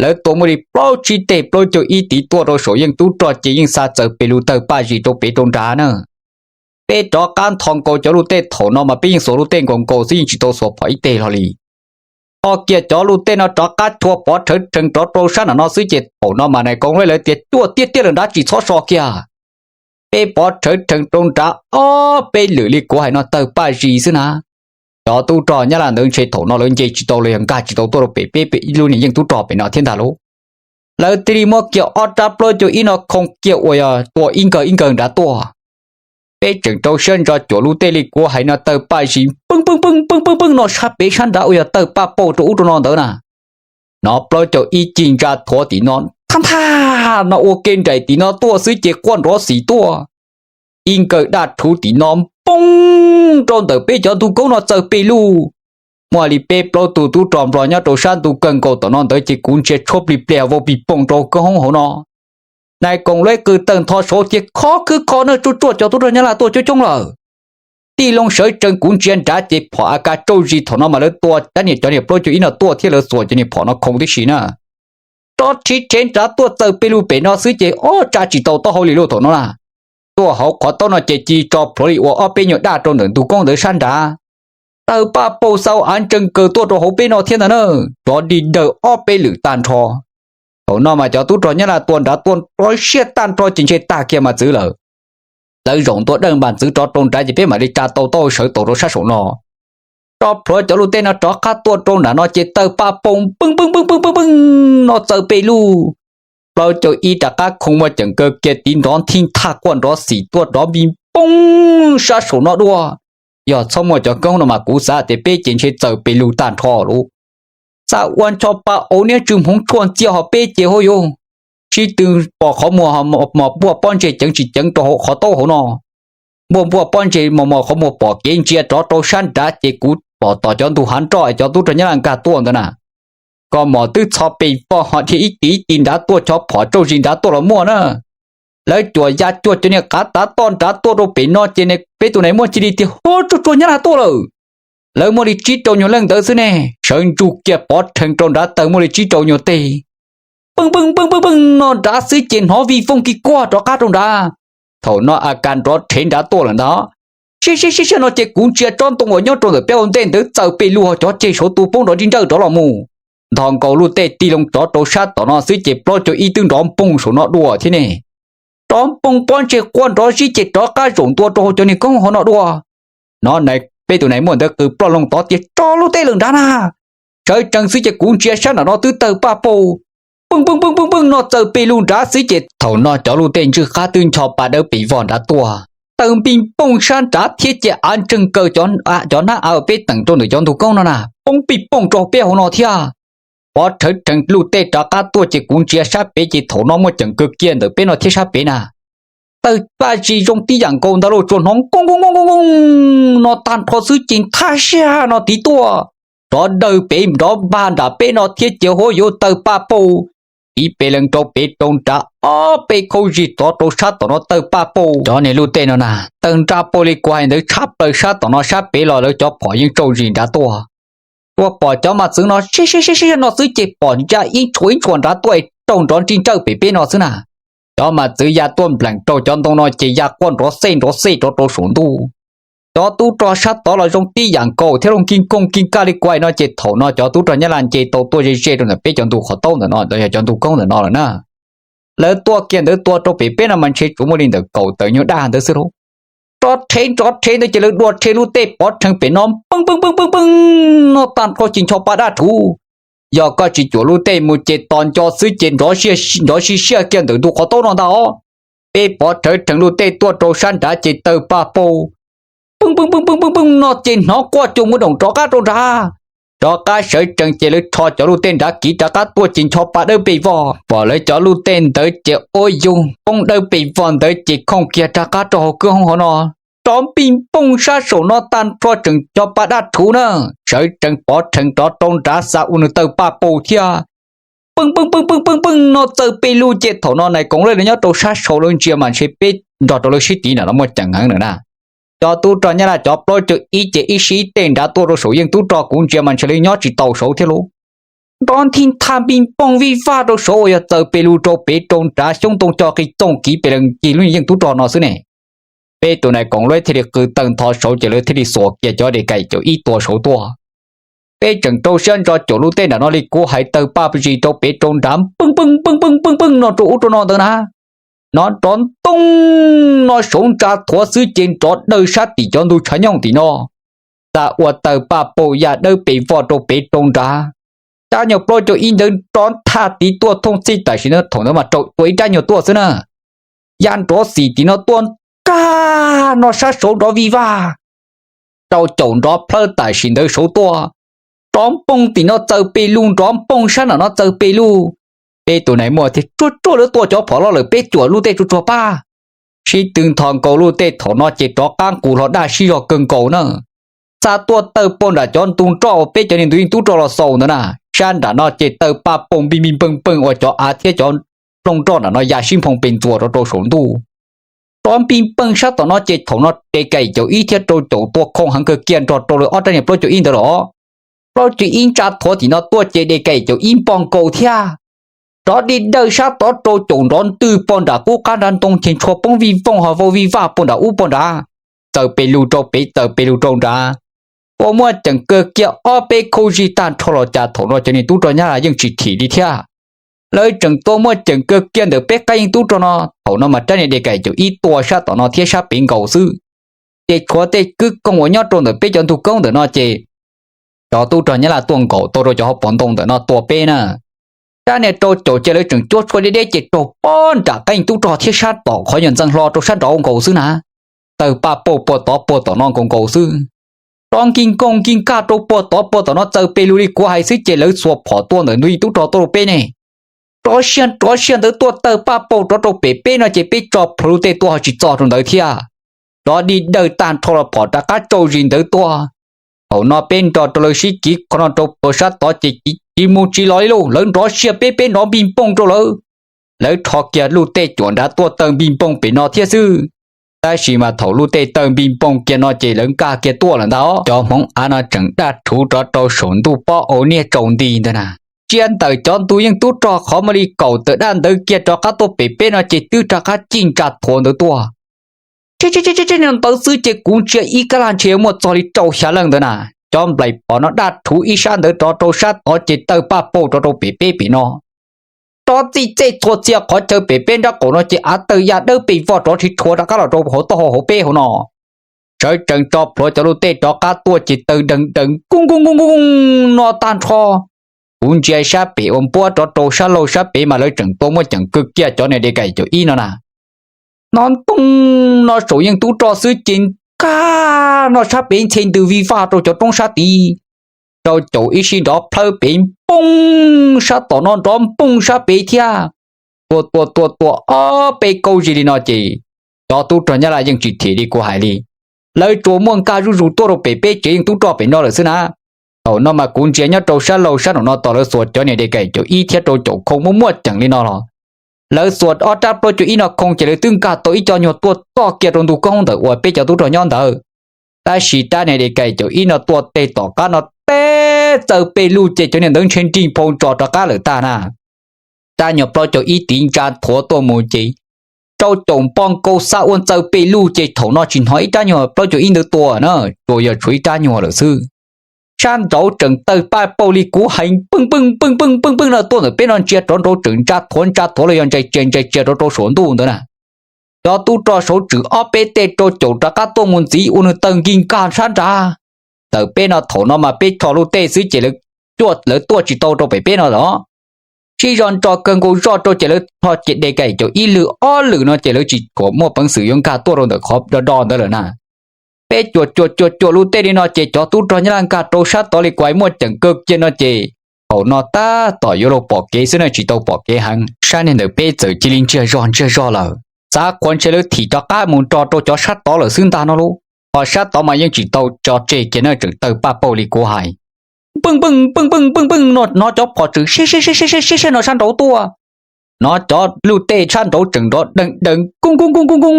Lawv tua muaj li plaub tsib teg plaub caug ib tid tuaj rau saum yeej tub rog ces yeej xa txawm pes lug tawg paj zis rau pem rau nrad na. Peb rov qab nthos nkaus cov luj tej thaum no mas peb yeej xuas luj tej nkaus nkaus xwb yeej tsis tau xuas phom ib teg hlo li. Tho kiag cov luj tej no rov qab chua pov rhawv rhees rov rau sab nram no xwb ces thaum no mas nais koom lawv tias cuaj tiaj tiaj lawm nrad tsis txhob so kiag. Peb pov rhawv rhees rau nrad ob peb lwm li kuv hais no tawg paj zis xwb na. Cov tub rog Nyab Laj ntawd ntshe thaum no lawv nce tsis tau los yog nkag tsis tau tuaj rau pem peb ib lub niag yeej tub rog pem no thiab ntag lauj. Lawv thiaj li muab kiag ob rab plaub caug ib no khoo kiag uas yog tua ib nkawg ib nkawg nrad tuaj. Peb tseem rau siab ntso cuam luj tej li kuv hais no tawg paj zis peej peej peej peej peej peej no sab pem sab nrad uas yog tawg paj paug rau ub rau no ntawd na. Nov plaub caug ib cig ntsa thuav tim no, thaj thaj no ua ke nraim tim no tuaj xwb ces quaj nrov xim tuaj. Ib nkawg daj rhuv tim no poog rau ntawm peb cov ntug koob no txawg pes lug. Muaj li peb plaub tug tub rog nplog nyob rau sab ntug kawg nkaus tom no ntawd ces kuv ntsia tshuab plig pliag vau pig poog rau koob hoob hauv no. Nais koom lawv qw tawg ntho saud ces khov khwb kho na tsuaj tsuaj cov tub rog Nyab Laj tuaj coob coob lawm. tij loo sawv tsees kuv ntsia nrad ces phom A K tsauj zis thaum no mas lawv tua rab niag cov niag plaub caug ib no tuaj thiab lawv xuas cov niag phom no khoo tib si na. Rov rhe rhe nrad tuaj txawm pes lug pem no xwb ces ob tsa tsis tau taub hau li lauj thaum no na. Tuaj hauv qhov taub no ces ci tso plhuav li ua ob peb nyuag daj rau ntawm ntug koob ntawd sab nrad. Tawg paj paug xau av ntsees kaws tuaj rau hauv peb no thiab ntag na, rov dig dawg ob peb lwm tag nrho. Thaum no mas cov tub rog Nyab Laj tua nrad tuaj rov siab tag nrho ces ntshe tag kiag mas txwv lawm. Lawv zaum ntua dawj npas txwv rov rau nrad ces peb mam li tsa tau taub hau sawv tau rau sab saum no. Rov plhuav cov luj tej no rov qab tuaj rau nram no ces tawg paj paug npeej npeej npeej npeej npeej no txawm pes lug. Plaub caug ib rov qab khoo muaj ceem kaw kiag tiv nrov nthi thaj quaj nrov xim tuaj nrov npij npooj sab saum no dua. Yog txhob muaj cov koob no mas kuv xav tias peb ces ntshe txawm pes lug tag nrho lauj. Txawm ua ncho pa auv niab tsw hmoov tshuaj ntxiag ho peb ces hauj yug sib tw pom qhov muag mos npuaj pob ntseg ceev tsis ceev rau hauv qhov taub hauv no. Npuaj npuaj pob ntseg mos mos qhov muag pom kev ntsia rov rau sab nrad ces kuv pom tom cov ntug hav nroj es cov tub rog Nyab Laj nkag tuaj ntawd na. Koj mos twb txho pes voj ho dhia ib tis ib tis nrad tuaj, cov phom tsauj zis nrad tuaj los muaj na. Lawv cuam ya cuag cov niag qav tav toj nrad tuaj rau pem no ces peb tus nais muaj cia li tias, Huab, tsuag tsuag Nyab Laj tuaj lawm. Lawv muaj li tsib rau nyuag leej ntawd xwb ne, sawv ntsug kiag pov rhees rau nrad tawg muaj li tsib rau nyuag teg. Peej peej peej peej peej no nrad xwb ces hnov vij vooj kis kuag rov qab rau nrad. Thaum no A Kas nrov rhev nrad tuaj lawm ntag. Siab siab siab siab no ces kuv ntsia tsob ntoo uas nyob rau ntawm peb hauv ntej ntawd txawm pes lug ho cov ceg saud tu poob nrov nrij nrawj rov los mus. Nthos nkaus luj tej ti loo rov rau sab tom no xwb ces plaub caug ib twb nrov npoog saum no dua thiab ne. Rov npoog pob ntseg quaj nrov zib ces rov qab zaum ntua rau hauv cov niag koob hauv no dua. No peb tus nais muaj ntawd qw ploj loo tod tias, Tso luj tej lawm nrad na! Sawv tsees xwb ces kuv ntsia sab nram no twb tawg paj paug, peej peej peej peej peej no txawm pes lug nrad xwb ces thaum no cov luj tej ntswj qab twb ncho pa dawb pes vog nrad tuaj. Tawg npij npooj sab nrad thiab ces av ntseeg kaw cov hnab av uas peb teem rau ntawm cov ntug koob no na poob pij pooj rau peb hauv no thiab. Pov rhawv rhees luj tej rov qab tuaj ces kuv ntsia sab pem ces thaum no muaj ceem kaw kiag ntawm peb no thiab sab pem na. Tawg paj zis zoo tib yam nkaus ntag lauj, tsuas hnov nkooj nkooj nkooj nkooj nkooj no tag nrho xwb ces nthaj siag no tiv tuaj, nrov dawg pem nrov npag nram peb no thiab ces huab yuav tawg paj paug, tiv pes lees rau pem rau nrad ob peb khaub zig tod rau sab tom no tawg paj paug. Cov niag luj tej no na tawg nra paug li kuv hais ntawd tshab plaws sab tom no sab pem los lawv cov phom yeej tsauj zis nrad tuaj. Tuaj pom cov mas txwv no siab siab siab siab no xwb ces pom ntsa ib ntshua ib ntshua nrad tuaj raug nrov nrij nrawj pem peb no xwb na. Cov mas txwv ya tuaj npleem rau cov ntoo no ces ya quaj nrov xej nrov xej rov rau saum ntuj. Cov tub rog sab tod los zoo tib yam nkaus thiab, lub nkig nkoog nkig kaj li kuv hais no ces thaum no cov tub rog Nyab Laj nce tau tuaj ze ze rau ntawm peb cov ntug qhov taub ntawm no los yog cov ntug koob ntawm no lawm na. Lawv tuaj kiag ntawd tua rau pem peb no mas ntshe tsuas muaj li ntawm kaum tawm nyuag daj ntawd xwb lauj. Rov rhev nrov rhev ntawd ces lawv dua rhe luj tej pov rhees pem no peej peej peej peej peej no tag nrho ces ncho pa daj rhuv. Yog koj tsis cuam luj tej mus ces tos nco xwb ces nrov sib siaj kiag ntawm ntug qhov taub no ntag os. Peb pov rhawv rhees luj tej tuaj rau sab nrad ces tawg paj paug, peej peej peej peej peej peej no ces hnov quaj cuag muaj doom rov qab rau nrad. Rov qab sawv tsees ces lawv rho cov luj tej nrad kiv rov qab tuaj ces ncho pa dawb pes vog. Pom lawv cov luj tej ntawd ces ua yug poob dawb pes vog ntawd ces khooj kiag rov qab rau hauv kwj hoob hov no. Rov npij npooj sab saum no tag nrho tseem ncho pa daj rhuv na. Sawv tsees pov rhees rov rau nrad xav ua nws tawg paj paug thiab. Peej peej peej peej peej peej no txawm pes lug ces thaum no nais koom lej lawv nyob rau sab saud lawv ntsia mas ntshe peb nrog rau lawv sib tiv nram no muaj ceem heev lawm na. Cov tub rog Nyab Laj cov plaub caug ib ces ib sij ib tej nrad tuaj rau saum yeej tub rog kuv ntsia mas ntshe lawv nyob tsis tau saud thiab lauj. Nrov nthi thaj npij npooj vij vaj rau saud uas yog txawm pes lug rau pem rau nrad xyoob ntoo co qis txooj kiv pes lees cig lub yeej tub rog no xwb ne. Peb tus nais koom lej thiaj li qw tawg ntho saud ces lawv thiaj li xuas kiag cov de kais caum ib tua saud tuaj. Peb tseem rau siab ntso caum luj tej nram no li kuv hais tawg paj zis rau pem rau nrad peej peej peej peej peej peej no rau ub rau no ntawd na. No nrov ntooj no saud ntsa thuav xwb ces nrov dawg sab tim cov ntug tshav nyooj tim no. Xav ua tawg paj paug ya dawb pes vog rau pem rau nrad. Rab nyuag plaub caug ib ntawd nrov thaj tiv tuaj thooj txhij tam sim ntawd, thaum ntawd mas rau tua ib rab nyuag tuaj xwb na. Ya nrov xim tim no tuaj nkag no sab saud nrov vij vaj. Rau caum nrov plhawb tam sim ntawd saud tuaj. Nrov npoog tim no txawm pes lug, nrov npoog sab nram no txawm pes lug. Peb tus nais muaj thiaj tsuag tsuag lawv tua cov phom los lawm, peb cuam luj tej tsuag tsuag pab. Sib tw ntho nkaus luj tej thaum no ces rov qab nqus hlo daj sib zog kawg nkaus na. Xa tuaj tawg pag nram cov ntug nroj uas peb cov niag ntug yeej tub rog los xaus ntawd na. Sab nram no ces tawg paj paug npij npij npeeg npeeg ua cov av thiab cov nplooj nroj nram no ya sib nphoo pes ntxuas rau rau saum ntuj. Rov npij npeej sab tom no ces thaum no de kaim caum ib thiab rau caum tua khoo heev kawg kiag nrog rau lawv ob rab niag plaub caug ib ntawd los. Plaub caug ib ntsa thuav tim no tuaj ces de kaim caum ib npog nkaus thiab. Rov dig dawj sab tod rau caum nrov ntwg pog nram qub qab nrad ntoo ces ntshua poob vij vooj ho vau vij vaj pog nram ub pog nrad, txawm pes lug rau pem txawm pes lug rau nrad. Ua muaj ceem kawg kiag ob peb khub zig tag nrho los cas thaum no cov niag tub rog Nyab Laj yeej tsis thim li thiab. Lawv tseem tua muaj ceem kawg kiag ntawm peb qab yeej tub rog no, thaum no mas rab niag de kaim caum ib tua sab tom no thiab sab pem nkaus xwb. Ces tshuav tej kwj koog uas nyob rau ntawm peb cov ntug koob ntawm no ces cov tub rog Nyab Laj tuaj nkaum tau rau cov hauv paus ntoo ntawm no tua peb na. Rab niag rau caum ces lawv tseem cuab tshuaj deb deb ces raug pog nram qeej tub rog thiab sab tom qhov nyuag ntxeev hlo rau sab nraud nkaus xwb na. Tawg paj pauj puag tod puag tom no nkaus nkaus xwb. Rov nkig nkoog nkig nkag rau puag tod puag tom no txawm pes lug li kuv hais xwb ces lawv xuas phom tua ntawm ntug yeej tub rog tuaj rau peb ne. Rov siab rov siab ntawd tuaj tawg paj pauj rov rau pem peb no ces peb tso plhuav lub tej tuaj ho tsis txog rau ntawd thiab. Rov dig dawj tag nrho los phom rov qab tsauj zis ntawd tuaj. Thaum no peb nrog rau lawv sib kiv qhov no rau puag sab tod ces kiv mus tsis los li lauj, lawv nrov siab peb peb nrov npij npooj rau lawv. Lawv rho kiag lub tej cuam nrad tuaj tawg npij npooj pem no thiab xwb. Tab sis mas thaum lub tej tawg npij npooj kiag no ces lawv nkag kiag tuaj lawm ntag os. Cov hmoov av no tseem daj rhuv rov rau saum ntuj pob au niag tsaus nti ntawd na. Tsiab ntawm cov ntug yeej tub rog qhov muaj li kaum tawm daj ntawd kiag rov qab tuaj pem peb no ces twb rov qab cij ntsa thuav ntawd tuaj. Tseb tseb tseb tseb no ntawd xwb ces kuv ntsia ib kab laj ntshe yuav muaj txog li rau xya leej ntawd na. Cov nplaim phom no daj rhuv ib sab ntawd rov rau sab tod ces tawg paj pauj rov rau pem peb pem no. Rov txij txej txhua txhia qhov chaw pem peb nrab qaum no ces av tawg ya dawb pes vog rov tsis tshuav rov qab los rau hauv taub hau hauv peb hauv no. Sawv tsees tso plhuav cov lub tej rov qab tuaj ces tawg dees dees kub kub kub kub no tag nrho. Kuv ntsia sab pem ua npuab rov rau sab laug sab pem mas lawv tseem tua muaj ceem kawg kiag cov niag de kaim caum ib no na. Hnov ntoo no saum yeej tub rog xwb ces nkag no sab pem ntxhe ntws vij vaj rau cov roob sab tid. Rau caum ib sij nrov plhawb pem npooj sab tom no nrov npooj sab pem thiab. Tua tua tua tua ob peb kaub zis li no ces cov tub rog Nyab Laj yeej tsis thim li kuv hais li. Lawv tsuas muaj nkag zuj zus tuaj rau pem peb tsev yeej tub rog pem no lawm xwb na. Thaum no mas kuv ntsia nyob rau sab laug sab nraum no tos lawv xuas cov niag de kaim caum ib thiab rau caum khoo muaj muaj ceem li no los. Lawv xuas ob rab plaub caug ib no khoo ces lawv twb nkag tau ib co nyuag tuaj txoj kiag rau ntug koob ntawm uas peb cov tub rog nyob ntawd. Tab sis rab niag de kaim caum ib no tuaj teg tom qab no teb txawm pes lug ces cov niag ntawd ntshe nrig nphau ntsos rov qab lawm tag na. Rab nyuag plaub caug ib tiv ntsa thuav tuaj mus ces rau caum npog nkaus xa ua txawm pes lug ces thaum no tsis hnov ib rab nyuag plaub caug ib ntawd tua na, tsuas yog tshuav ib rab nyuag lawm xwb. Sab nraud tseem tawg paj pauj li kuv hais npeej npeej npeej npeej npeej npeej no tuaj ntawm peb no ntsia rov nraud tseem ntsa thuav ntsa thuav los yog ntsais tsia ntsais tsia rov rau saum ntuj ntawd na. Cov tub rog saud tswm ob peb tej rau caum rov qab tuaj mus ntxiv ua nws tawg nkig nkag sab nrad. Ntawm peb no thaum no mas peb rho lub tej xwb ces lawv tuaj tsis tau rau pem peb no los. Sib zog nro kawg nkaus zoj rau ces lawv rho ces de kaim caum ib lwm ob lwm no ces lawv tsis kam muaj peev xwm yuav nkag tuaj rau ntawm qhov do do ntawd lawm na. Peb cuam cuam cuam cuam lub tej li no ces cov tub rog Nyab Laj nkag rau sab tod li kuv hais muaj ceem kawg kiag no ces thaum no tab tom yuav luag pom kev xwb na tsis tau pom kev heev. Sab niag ntawm peb txawm cia li ntsiag zog ntsiag zog lawm. Xav qhuas ntshe lawv thim rov qab mus nrog rau cov sab tod lawm xwb ntag no lauj. Ho sab tod mas yeej tsis tau tso tseg kiag na tseem tawg paj pauj li kuv hais. Npeej npeej npeej npeej npeej npeej no hnov cov phom tseem siab siab siab siab siab siab no sab nraud tuaj. Hnov cov lub tej sab nraud tseem nrov dees dees koob koob koob koob koob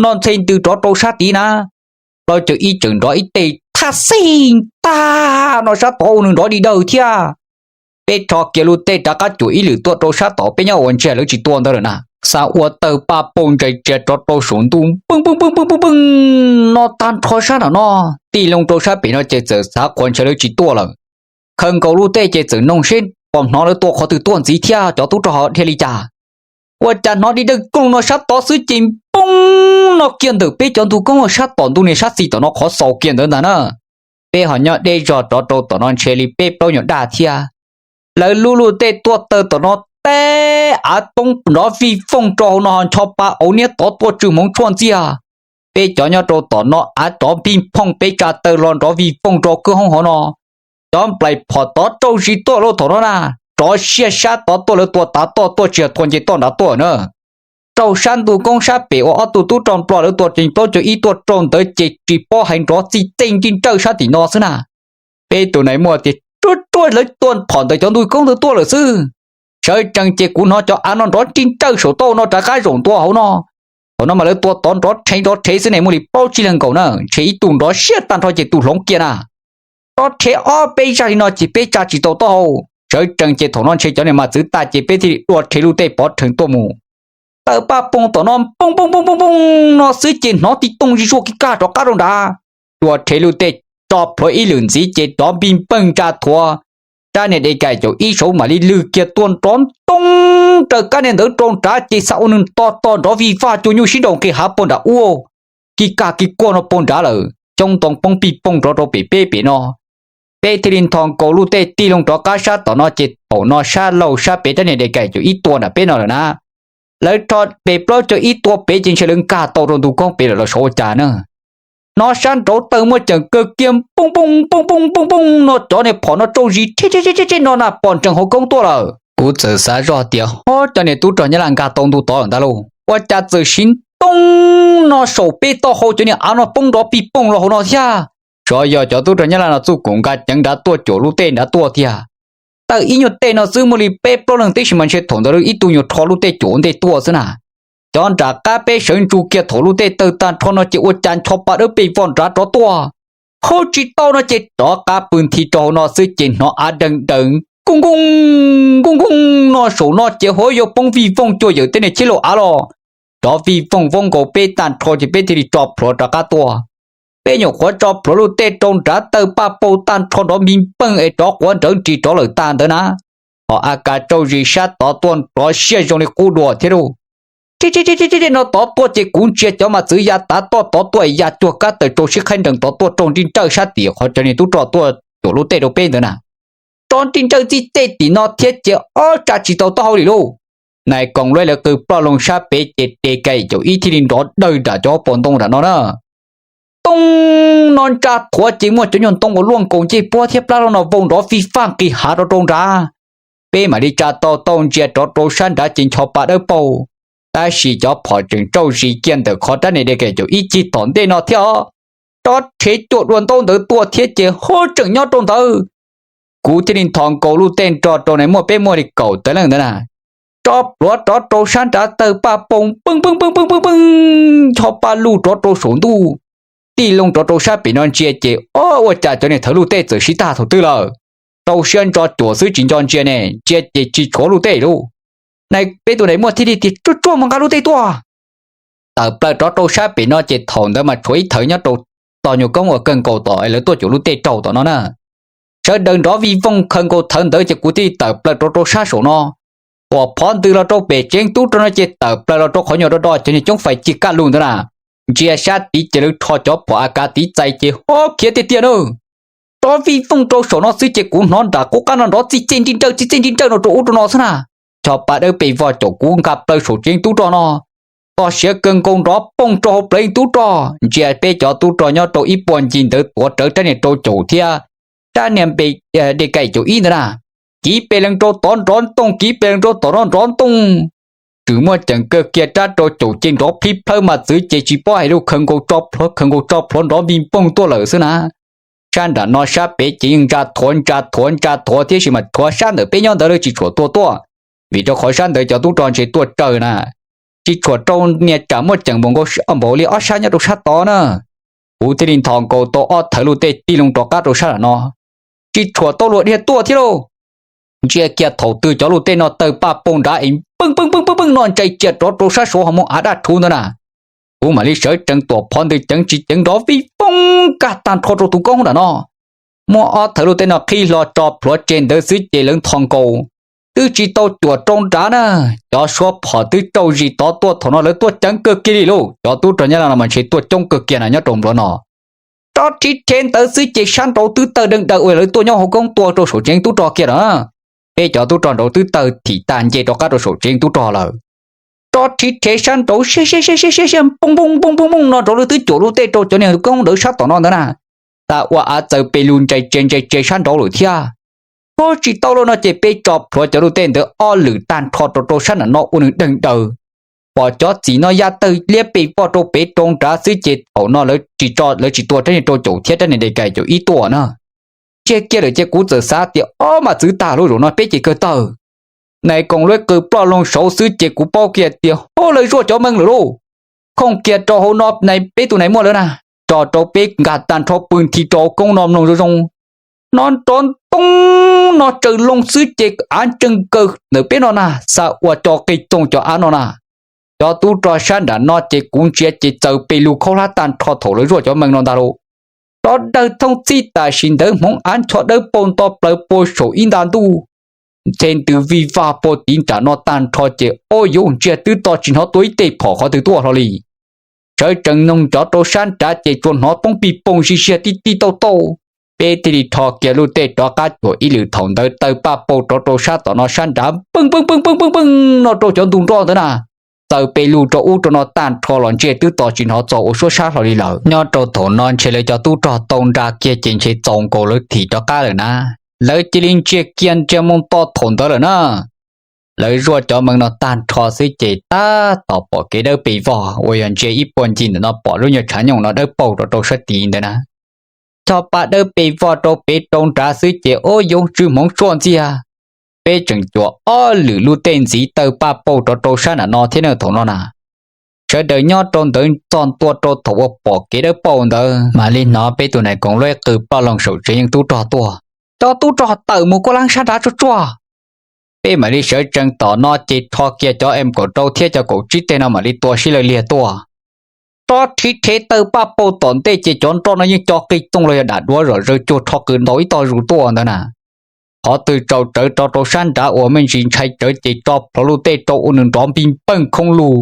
no ntxhe ntws rov rau sab tid na. Plaub caug ib tseem nrov ib teg thaj xij tag no sab tod ua nws nrov dig dawg thiab. Peb rho kiag lub tej rov qab cuam ib lwm tuaj rau sab tom peb nyob uas ntsiag lawv tsis tua ntawd lawm na. Xa ua tawg paj pauj ntsais tsia rov rau saum ntuj npeej npeej npeej npeej npeej no tag nrho sab nram no. Tig loo rau sab pem no ces txawm xav qhuas ntshe lawv tsis tuaj lawm. Khaws nkaus lub tej ces txawm noog seb pom hnov lawv tua qhov twg tuaj ntxiv thiab cov tub rog ho dhia li cas. Ua cas hnov dig dawg kooj no sab tod xwb ces npoob no kiag ntawm peb cov ntug koob sab tom ntuj niag sab xis tom no qhov xaus kiag ntawd ntag na. Peb ho nyob deb zog rov rau tom no ntshe li peb plaub nyuag daj thiab. Lawv lub lub tej tuaj tawg tom no teb av poob nrov vij vooj rau hauv no ho ncho pa auv niab tod tuaj tsw hmoov tshuaj ntxiag. Peb cov nyob rau tom no av rov npij phooj peb tsa taw hlo nrov vij vooj rau kwj hoob hauv no. Cov nplaim phom tod rau zis tuaj lauj thaum no na, rov siab sab tod tuaj lawv tua tav toj tuaj tsis yog thua nce toj nrad tuaj na. Rau sab ntug koob sab pem uas ob tug tub rog nplog lawv tua ceev plaub caug ib tuaj rau ntawd ces tsis paub hais nrov txij txej ncej nrawj sab tim no xwb na. Peb tus nais muaj tias ruaj ruaj lawv tua phom ntawm cov ntug koob ntawd tuaj lawm xwb. Sawv tsees ces kuv hnov cov av no nrov ncej nrawj saum toj no rov qab zaum ntua hauv no. Thaum no mas lawv tua tod nrov rhev nrov rhev xwb ne, muaj li plaub tsib leeg nkaus na, ntshe ib tug nrov siab tag nrho ces tus hloov kiag na. Nrov rhev ob peb zaj li no ces peb tsa tsis tau taub hau. Sawv tsees ces thaum no ntshe cov niag mas txwv tag ces peb thiaj li dua rhe luj tej pov rhees tuaj mus. Tawm paj poog tom no poob poob poob poob poob no xwb ces hnov tib tooj zig zuag kiv kaj rov qab rau nrad. Dua rhe luj tej tso plhuav ib lwm ntxiv ces nrov npig npeej ntsa thuav. Rab niag de kaim caum ib saud mam li lwg kiag tua nrov ntoo raws kab niag ntawd rau nrad ces xav ua nws to to nrov vij vaj cua nyuj sib nraus nqis hav puag nram ub, kiv kaj kiv kuaj no puag nrad lawm, xyoob ntoo poob pij pooj rov rau pem peb pem no. Peb thiaj li nthos nkaus luj tej tig loo rov qab sab tom no ces thaum no sab laug sab pem rab niag de kaim caum ib tua nram peb no lawm na. Lawv rho pes plaub caug ib tua pem ces ntshe lawv nkag tau rau ntug koob pem lawm los sav ua cas na. Hnov sab nraud tawg muaj ceem kawg kiag poob poob poob poob poob poob no cov niag phom no tsauj zis rhe rhe rhe rhe no na pom nrees hauv koob tuaj lawm. Kuv txawm xav zoj tias ho cov niag tub rog Nyab Laj nkag tau ntu tod lawm ntag lauj, ua cas txawm siv ntoo no saum peb taub hau cov niag av no poob nrov pij pooj los hauv no thiab. Xyov yog cov tub rog Nyab Laj no txuj kum nqa ceev nrad tuaj cuam luj tej nrad tuaj tiag. Tawm ib nyuag tej no xwb muaj li peb plaub leeg tib si mas ntshe thaum ntawd ib tug nyuag rho luj tej cuam ua ntej tuaj xwb na. Cov nram qab peb sawv ntsuj kiag thaum luj tej tawg tag nrho no ces ua cas ncho pa dawb pes vog nrad rov tuaj. Haub tsis tau no ces rov qab pw nthi rau hauv no xwb ces hnov av deeg daws nkooj nkooj nkooj nkooj no saum no ces hauv yuav poob vij vooj cuag yawm tej niag chiab laus av los. Rov vij vooj vooj nkaus peb tag nrho ces peb thiaj li tso plhuav rov qab tuaj. Peb nyuam qhuav tso plhuav luj tej rau nrad tawg paj paug tag nrho nrov npig npeej es rov quav nrawv ris rov lawm tag ntawd na. Ho A Kas tsauj zis sab tod tuaj nrov siab zoo li qub dua thiab lauj. Tib tib tib tib no tod tuaj ces kuv ntsia cov mas txwv ya tav toj tod tuaj ya cuag kab taws rau sib qhaib nrees tod tuaj rau nrij nrawj sab tim qhov cov niag tub rog tuaj cuam luj tej rau peb ntawd na. Rov nrij nrawj txij tej tim no thiab ces ob tsa tsis tau taub hau li lauj. Nais koom luaj lawv qw ploj loo sab pem ces de kaim caum ib thiaj li nrov dawg nram cov pob ntoo nram no na. Tooj no ntsa thuav ces muaj cov nyuag ntoo uas luaj nkaus ncej puab thiab plab loj no vau nrov fij faj nqis hav rau rau nrad. Peb mam li tsa tau tauj ntsia rov rau sab nrad ces ncho pa dawb paug, tab sis cov phom tseem tsauj zis kiag ntawm qhov rab niag de kaim caum ib cig tom ntej no thiab os. Rov rhev cuam dua ntaub ntawd tuaj thiab ces hub tseem nyob rau ntawd. Kuv thiaj li nthos nkaus luj tej nrog rau nais muaj peb muaj li kaum tawm leej ntawd na, tso plhuav rov rau sab nrad tawg paj poog peej peej peej peej peej peej, ncho pa luj rov rau saum ntuj, tij loo rov rau sab pem no ntsia ces ob ua cas cov niag thawv luj tej txawm sib tag thaum twg lawm. Rau siab ntso cuam xwb tsis nco ntsia ne, ntsia ces tsis tshuav luj tej lauj. Nais peb tus nais muaj thiaj li tias tsuag tsuag mus nqa luj tej tuaj. Tawm plaws rov rau sab pem no ces thaum ntawd mas tshuav ib thawv nyob rau tog nyuag koob uas kawg nkaus tom es lawv tuaj cuam luj tej raug tom no na. Sawv daws nrov vij vooj khaws nkaus thawv ntawd ces kuv thiaj li tawm plaws rov rau sab saum no. Tuam phov ntws los rau pem tsev tub rog no ces tawm plaws los rau qhov nyuag do do cov niag coob fais cig kaj lug ntawd na. Ntsia sab tid ces lawv rho cov phom A Kas tiv txais ces ho khiav tiag tiag na. Rov vij vooj rau saum no xwb ces kuv hnov nram qub qab no nrov txij txej nrij nrawj txij txej nrij nrawj no rau ub rau no xwb na. Ncho pa dawb pes vog caum kuv nqa plaws saum tsev tub rog no. Toj siav kawg nkaus nrov pooj rau hauv plawv tub rog, ntsia peb cov tub rog nyob rau ib puag ncig ntawd tuav rawv rab niag rau caum thiab rab niag de kaim caum ib ntawd na. Kiv pes lees rau tod nrov ntooj, kiv pes lees rau tom no nrov ntooj. Tseem muaj ceem kawg kiag rab rau caum ces nrov plhib plhawb mas txwv ces tsis paub hais lus, khaws nkaus tso plhuav khaws nkaus tso plhuav nrov npig npoog tuaj lawm xwb na. Sab nram no sab pem ces yeej ntsa thuav ntsa thuav ntsa thuav thiab, sis mas tshuav sab ntawm peb nyob ntawd lawv tsis tshuam tua tuaj, vim rau qhov sab ntawd cov tub rog ntshe tuaj tsawg na. Tsis tshuam rau niag tsam muaj ceem npaum li ob sab nyob rau sab tod na. Kuv thiaj li nthos nkaus tau ob thawv luj tej tig loo rov qab rau sab nram no, tsis tshuam tau luag dhia tuaj thiab lauj. Ntsia kiag thaum twg cov luj tej no tawg paj poog nrad es peej peej peej peej no ntsais cia rov rau sab saud ho mus av daj rhuv ntawd na. Kuv mam li sawv tsees tuam phov ntws ceev tsis ceev nrov vij vooj nkag tag nrho rau tus koob nram no. Muab ob thawv luj tej no qhib hlo tso plhuav tseg ntawd xwb ces lawv nthos nkaus, twb tsis tau cuam rau nrad na. Cov suab phom twb tsauj zis tod tuaj, thaum no lawv tuaj ceev kawg kiag li lauj. Cov tub rog Nyab Laj no mas ntshe tuaj coob kawg kiag na nyob rau nplua no. Rov rhiv rhe ntawd xwb ces sab nraud twb tawg deeg daws uas lawv tuaj nyob hauv koob tua rau saum tsev tub rog kiag lawm. Peb cov tub rog nraud twb tawg thim tag nce rov qab rau saum tsev tub rog lawm. Rov rhiv rhe sab nraud siab siab siab siab siab pooj pooj pooj pooj no nraud lawv twb cuam luj tej rau cov niag koob ntawd sab tom no ntawd na. Tag ua av txawm pes lug ntsais tse ntsais tse sab nraud lawm thiab. Ho tsis tau lauj no ces peb tso plhuav cov luj tej ntawd ob lwm tag nrho rau rau sab nram no ua nws deeg daws. Pom cov txim no ya tawg liab pes vog rau pem rau nrad xwb ces thaum no lawv tsis tso, lawv tsis tua rab niag rau caum thiab rab niag de kaim caum ib tuaj na. Ntsia kiag lawm ces kuv txawm xav tias ob mas txwv tag lauj, zaum no peb ces kawg tawg. Nais koom luab qw ploj loo saud xwb ces kuv paub kiag tias ho lawv zuaj cov meej lawm lauj. khooj kiag rau hauv no, peb tus nais muaj lawm na, tso rau peb nkag tag nrho pw nthi rau koob no mloog zoo zoo. No nrov ntoo no tsaws loo xwb ces av ntsees kaws ntawm peb no na, xav ua co qig txoog cov av no na. Cov tub rog sab nram no ces kuv ntsia ces txaws pes lug khaub hlab tag nrho thaum lawv zuaj cov mees no ntag lauj. Rov dawg thooj txhij tam sim ntawd hmoov av ncho dawb paug nto plaws puag saum ib nta ntuj, nce ntws vij vaj puag tim nram no tag nrho ces ob yuv ntsiag twb to tsis hnov tua ib teg phom qhov twg tuaj hlo li. Sawv tsees noog cov rau sab nrad ces tsuas hnov poob pig poog zij ziag tib tij tauj tauj. Peb thiaj li rho kiag lub tej rov qab cuag ib lwm thaum ntawd taw paj paug rov rau sab tom no sab nrad npeej npeej npeej npeej npeej no rau cov ntug nroj ntawd na, txaws pes lug rau ub rau no tag nrho los ntsiag twb to tsis hnov txog ua suab sab hlo li lawm. Nyob rau thaum no ntshe lawv cov tub rog tau nra kiag ces ntshe txaus nkaus lawv thim rov qab lawm na. Lawv cia li ntsiag kiag ntsiag moo to thaum ntawd lawm na. Lawv zuaj cov mees no tag nrho xwb ces tab tom pom kev dawb pes vog uas yog ntsia ib puag ncig ntawm no pom lub nyuag tshav nyooj no dawb paug rau rau sab tid ntawd na. Ncho pa dawb pes vog rau pem rau nrad xwb ces ub yuv tsw hmoov tsuaj ntxiag. Peb tseem cuam ob lwm lub tej ntxiv taw paj paug rov rau sab nram no thiab na thaum no na. Sawv daws nyob rau ntawd txog ntua rau thaum uas pom kev dawb paug ntawd mam li hnov peb tus nais koom luab qw ploj leeg saum tsev yeej tub rog tuaj, cov tub rog tawm mus kuj laab sab nrad tsuag tsuag. Peb mam li sawv tsees tom no ces rho kiag cov M kaum rau thiab cov kaum tsib teg no mam li tua sib law liag tuaj. Rov rhiv rhev taw paj paug tom ntej ces cov nroj no yeej co qig txooj los yog dam duav zom zaws cuag rho qws ntaus ib tog zus tuaj ntawd na. Qhov twg tsaus tsawv rov rau sab nrad uas me ntsis ntshai tsawv ces tso plhuav lub tej rau ua nws nrov npig npeej khoob lug.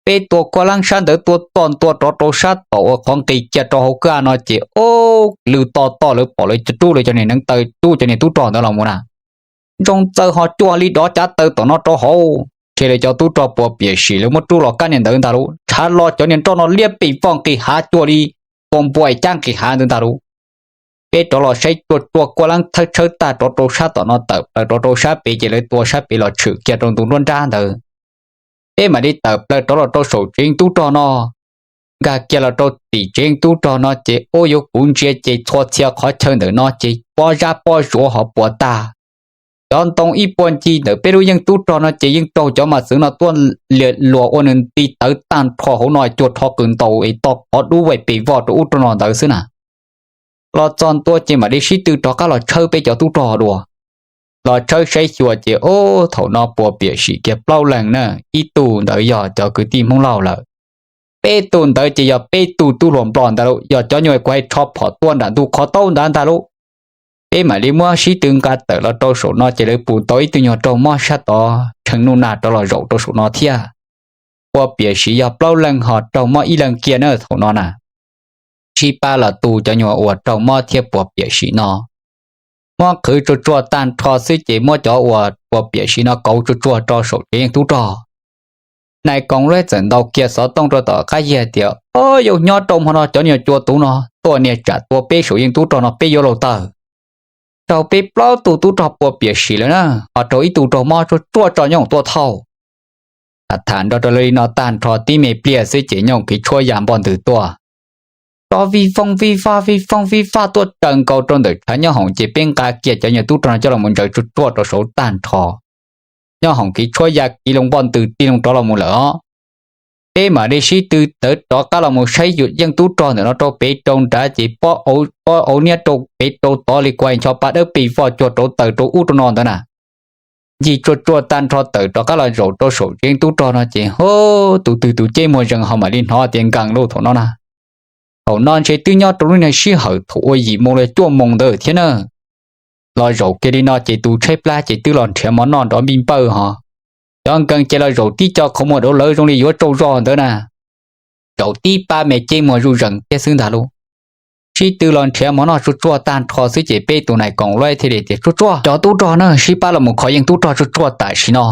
Peb tua kuj laab sab ntawd tua txog ntua rov rau sab tom uas qhov nqis kiag rau hauv kwj ha no ces ub lwj to to lawv pom lawv rub lawv cov niag neev taw rub cov niag tub rog ntawd los mus na. Ntsoog txawm ho cuag li dov cav taw tom no rau hauv, ntshe lawv cov tub rog puas piam sim lawv muab rub los kab niag ntawd ntag lauj. Ntshav lo cov niag nroj no liab pes vog nqis hav cuag li tua npua es cab nqis hav ntawd ntag lauj. Peb rov los saib tsuag tsuag kuj laab thawb tshawb tag rov rau sab tom no tawm plaws rov rau sab pem ces lawv tua sab pem los tshwm kiag rau ntu nruab nrab ntawd. Peb mam li tawm plaws rov los rau saum tsev yeej tub rog no. Nkag kiag los rau tim tsev yeej tub rog no ces ub yuv kuv ntsia ces txhua txhia qhov chaw ntawm no ces pob zab pob zuav ho puas tag. Cov ntoo ib puag ncig ntawm peb lub yeej tub rog no ces yeej raug cov mas txwv no tuaj luas ua nws nti tawv tag nrho hauv no cuag rho qws ntaus es to qhov dub vaim pes vog rau ub rau no ntawd xwb na. Los txog ntua ces mam li sib tw rov qab los tshawb peb cov tub rog dua. Los tshawb saib xyuas ces ub thaum no puas piam sim kiag plaub leeg na, ib tug ntawd yog cov kwv tij Hmoob Lauj lawm. Peb tug ntawd ces yog peb tug tub hluas Nplog ntawd lauj, yog cov nyuag kuv hais rho phom tua nram ntug qhov taub ntawd ntag lauj. Peb mam li muab sib tw nqa tawm los rau saum no ces lawv pus tau ib tug nyuag raug mob sab tod tshee nuj nag rov los zaum rau saum no thiab. Puas piam sim yog plaub leeg ho raug mob ib leeg kiag na thaum no na. Sib pab los tu cov nyuag uas raug mob thiab puas piam sim no. Muab qhwv tsuag tsuag tag nrho xwb ces muab cov uas puas piam sim no kauv tsuag tsuag rau saum tsev yeej tub rog. Nais koom luab txawm ntaus kiag xov tooj rau tom qab yig tias, Ob, yus nyob rau hmo no cov niag cua tuv no tuaj niag tsam tua peb saum yeej tub rog no peb yuav luag tawg. Raug peb plaub tug tub rog puas piam sim lawm na, ho raug ib tug raug mob tsuag tsuag tso nyob tuaj thauj. Tham tham nrog rau lawv li no tag nrho tib me pliag xwb ces nyooj kiv tshuab ya npoj ntws tuaj. Rov vij voog vij vaj vij voog vij vaj tuaj raws nkaus rau ntawm tshav nyob hoom ces peb nqa kiag cov nyuag tub rog no coj los mus ntsaws tsuag tsuag rau saud tag nrho. Nyob hoom kiv tshuab ya kiv loo npoj ntws tig loo rov los mus lawm os. Peb mam li sib tw tawv rov qab los mus saib yeej tub rog ntawm no rau pem rau nrad ces pob auv niab rau pem rau tod li kuv hais ncho pa dawb pes vog cuag rauv taws rau ub rau no ntawd na. Ncig tsuag tsuag tag nrho tawm rov qab los zaum rau saum tsev yeej tub rog no ces hu, tus twg tus ceb muag zees ho mam li hnov tias nkees lawm thaum no na. Thaum no ntshe twb nyob rau lub niag sij hawm thaum ua yim moo los cuaj moo ntawd thiab na. Los zaum kiag li no ces tus tshaib plab ces twb los nrhiav mov noj nrov npij npawj ho. Cov nkees ces los zaum tib co qhov muag dav lawv zoo li yuav tsaug zog ntawd na. Zaum tib pab me ceb muag zuj zees thiab xwb ntag lauj. Sib tw los nrhiav mov noj tsuag tsuag tag nrho xwb ces peb tus nais koom luab thiaj li tias, Tsuag tsuag, cov tub rog na, sib pab los mus kho yeej tub rog tsuag tsuag tam sim no,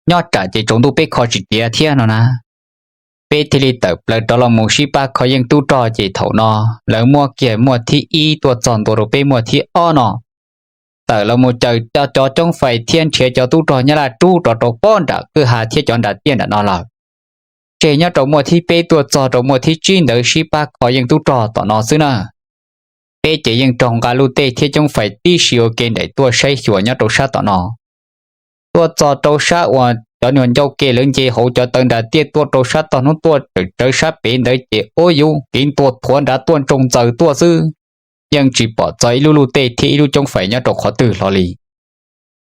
nyob tsam ces tsaus ntuj peb kho tsis tiav thiab no na. Peb thiaj li tawm plaws rov los mus sib pab kho yeej tub rog ces thaum no lawv muab kiag muaj thib ib tuaj txog ntua rau peb muaj thib ob no. Tawm los mus caws cov coob fais thiab nrhiav cov tub rog Nyab Laj rub rov rau pob nram kwj ha thiab cov nram tiaj nram no lawm. Tseg nyob rau muaj thib peb tuaj txog rau muaj thib tsib ntawd sib pab kho yeej tub rog tom no xwb na. Peb ces yeej raug nqa luj tej thiab coob fais tib si ua ke nraim tuaj saib xyuas nyob rau sab tom no. Tuaj txog rau sab uas cov niag ncauj ke lawv nce hauv cov taw nras tiaj tuaj rau sab toj hnub tuaj tsawv tsawv sab pem ntawd ces ua yuv kev ntua thuav nrad tuaj ntsoog ntxaws tuaj xwb, yeej tsis pom txog ib lub luj tej thiab ib lub coob fais nyob rau qhov twg hlo li.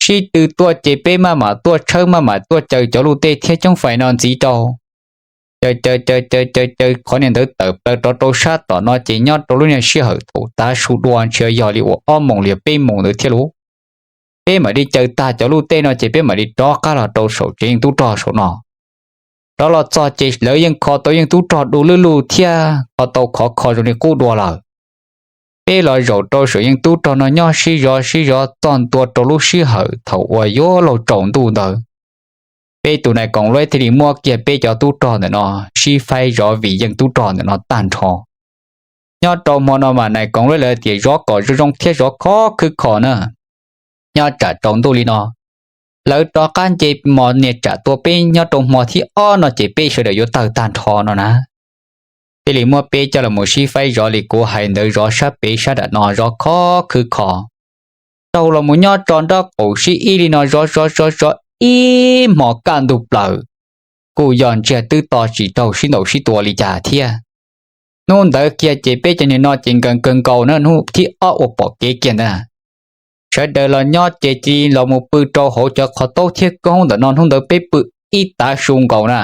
Sib tw tuaj ces peb maj mam tuaj tshawb maj mam tuaj caws cov luj tej thiab coob fais no ntxiv rau. Caws caws caws caws caws caws qhov niag ntawd tawm plaws rov rau sab tom no ces nyob rau lub niag sij hawm thaum tav su dua ntshe yog li uas ob moos li peb moos ntawd thiab lauj. Peb mam li caws tag cov luj tej no ces peb mam li rov qab los rau saum tsev yeej tub rog saum no. Rov los txog ces lawv yeej kho tau yeej tub rog du lwb luj thiab kho tau khov kho zoo li qub dua lawm. Peb los zaum rau saum yeej tub rog no nyob sib zov sib zov txog ntua rau lub sij hawm thaum uas yuav luag tsaus ntuj ntawd, peb tus nais koom lueb thiaj li muab kiag peb cov tub rog ntawm no sib faib zov vim yeej tub rog ntawm no tag nrho. Nyob rau hmo no mas nais koom lueb lawv tias zov kom zoo zoo thiab zov khov khwb kho na. Nyob tsam tsaus ntuj li no, lawv rov qab nce mos niag tsam tua peb nyob rau hmo thib ob no ces peb sawv daws yuav tawg tag nrho no na. Thiaj li muab peb coj los sib faib zov li kuv hais ntawd, zov sab pem sab nram no zov khov khwb kho. Raug los mus nyob tso nraub qaum sib ib li no zov zov zov zov ib hmo kaj ntug plaws, kuj yog ntsiag twb to tsis raug sib ntaus sib tua li cas thiab. Hnub ntawd kiag ces peb cov niag no ces nkees kawg nkaus na, hnub thib ob uas pom kev kiag ntawd, sawv daws los nyob ces cia li los mus pw rau hauv cov qhov taub thiab koob ntawm no, hnub ntawd peb pw ib tav su nkaus na.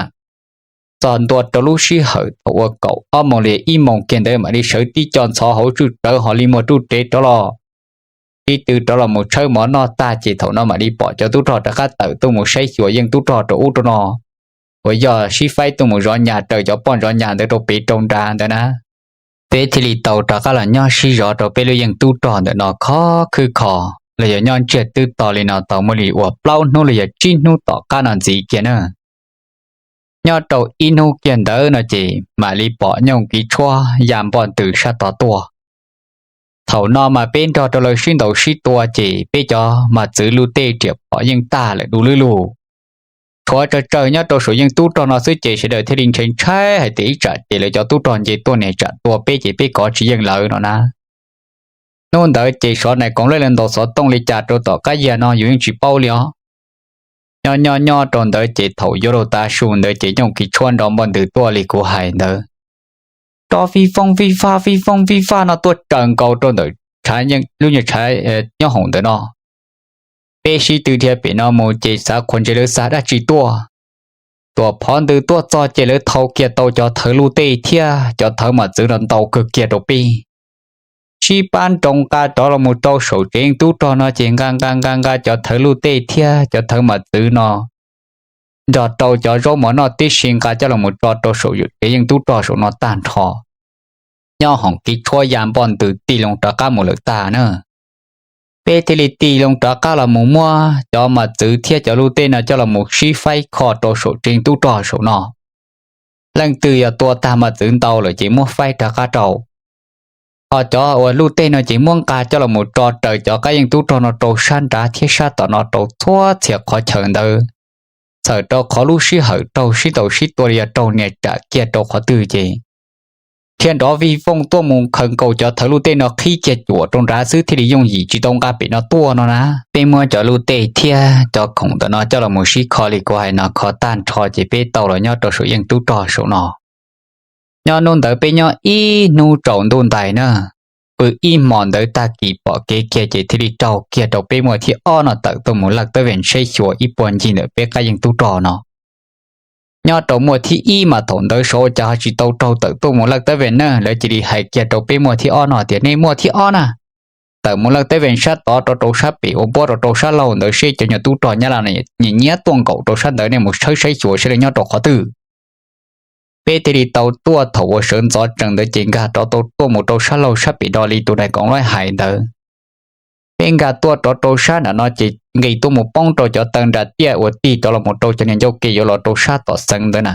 Txog ntua rau lub sij hawm thaum uas kaum ob moos li ib moos kiag ntawd mam li sawv tib co ntxhov hauv tswj rawv hos li muag ruj rev rov los. Sib tw rov los mus tshawb mov noj tag ces thaum no mam li pom cov tub rog rov qab tawm tuaj mus saib xyuas yeej tub rog rau ub rau no, uas yog sib faib tuaj mus zov nyas raws cov poj zov nyas ntawd rau pem rau nrad ntawd na. Peb thiaj li tau rov qab los nyob sib zov rau peb lub yeej tub rog ntawm no khov khwb kho, los yog nyob ntsiag twb to li no tau muaj li uas plaub hnub los yog tsib hnub tom qab no ntxiv kiag na. Nyob rau ib hnub kiag ntawd no ces mam li pom nyooj kiv tshuab ya npoj ntws sab tod tuaj. Thaum no mas peb nrog rau lawv sib ntaus sib tua ces peb cov mas txwv luj tej riam phom yeej tag lawm du lwb lug. Tshuav tsawg tsawg nyob rau saum yeej tub rog no xwb ces sawv daws thiaj li ntshai ntshai hais tias ib tsam ces lawv cov tub rog nce tuaj niag tsam tua peb ces peb kov tsis yeej lawv no na. Hnub ntawd ces xyov nais koom lawv ntaus xov tooj li cas rau tom qab yag no yus yeej tsis paub li os. Nyob nyob nyob rau ntawd ces thaum yuav luag tav su ntawd ces nyooj kiv tshuab nrov npoj ntws tuaj li kuv hais ntawd, rov fij fooj fij faj fij fooj fij faj no tuaj tsaws nkaus rau ntawm lub nyuag tshav nyob hoom ntawm no. Peb sib tw dhia pem no mus ces xav qhuas ntses lawv xa dab tsi tuaj. Tuam phov ntws tuaj txog ces lawv thau kiag tau cov thawv luj tej thiab cov thawv mas txwv no ntau kawg kiag rau peb. Sib pab nroo nqa rov los mus rau saum tsev yeej tub rog no ces nqa nqa nqa nqa cov thawv luj tej thiab cov thawv mas txwv no nrog rau cov zaub mov noj tib si nqa coj los mus tso rau saum tsev yeej tub rog saum no tag nrho. Nyob hoom kiv tshuab ya npoj ntws tig loo rov qab mus lawm tag na. Peb thiaj li tig loo rov qab los mus muab cov mas txwv thiab cov luj tej no coj los mus sib faib kho rau saum tsev yeej tub rog saum no. Leej twg yog tua tag mas txwv ntau lawm ces muab faib rov qab rau. Ho cov uas luj tej no ces muab nqa coj los mus tso raws cov qab yeej tub rog no rau sab nrad thiab sab tom no rau txhua txhia qhov chaw ntawd. Txhawm rau qhov lub sij hawm raug sib ntaus sib tua li yog raug niag tsam kiag rau qhov twg ces thiaj nrov vij vooj tuaj mus khaws nkaus cov thawv luj tej no qhib kiag cuam rau nrad xwb thiaj li yooj yim tsis tau nqa pem no tuaj no na. Peb muab cov luj tej thiab cov khoom ntawm no coj los mus sib kho li kuv hais no kho tag nrho ces peb tau los nyob rau saum yeej tub rog saum no. Nyob hnub ntawd peb nyob ib hnub tsaus ntuj ntais na, pw ib hmos ntawd tag kis pom kev kiag ces thiaj li raug kiag rau peb muaj thib ob no tawm tuaj mus laj teeb vee saib xyuas ib puag ncig ntawm peb qab yeej tub rog no. Nyob rau muaj thib ib mas thaum ntawd sav ua cas ho tsis tau raug tawm tuaj mus laj teeb vee na, lawv cia li hais kiag rau peb muaj thib ob no tias nej muaj thib ob na, tawm mus laj teeb vee sab tod rau rau sab pem ua npuab rau rau sab laug ntawd seb cov nyuag tub rog nyab laj nyiam nyiab tuaj nkaum rau sab ntawd nej mus tshawb saib xyuas seb lawv nyob rau qhov twg. Peb thiaj li tau tuaj thaum uas sawv ntxov tsees ntawd ces nkag rov tau tuaj mus rau sab laug sab pem do li tus nais koom laib hais ntawd. Peb nkag tuaj rov rau sab nram no ces nqis tuaj mus poob rau cov taw nras tiaj uas tig rov los mus rau cov niag ncauj ke yuav los rau sab tom xeev ntawd na.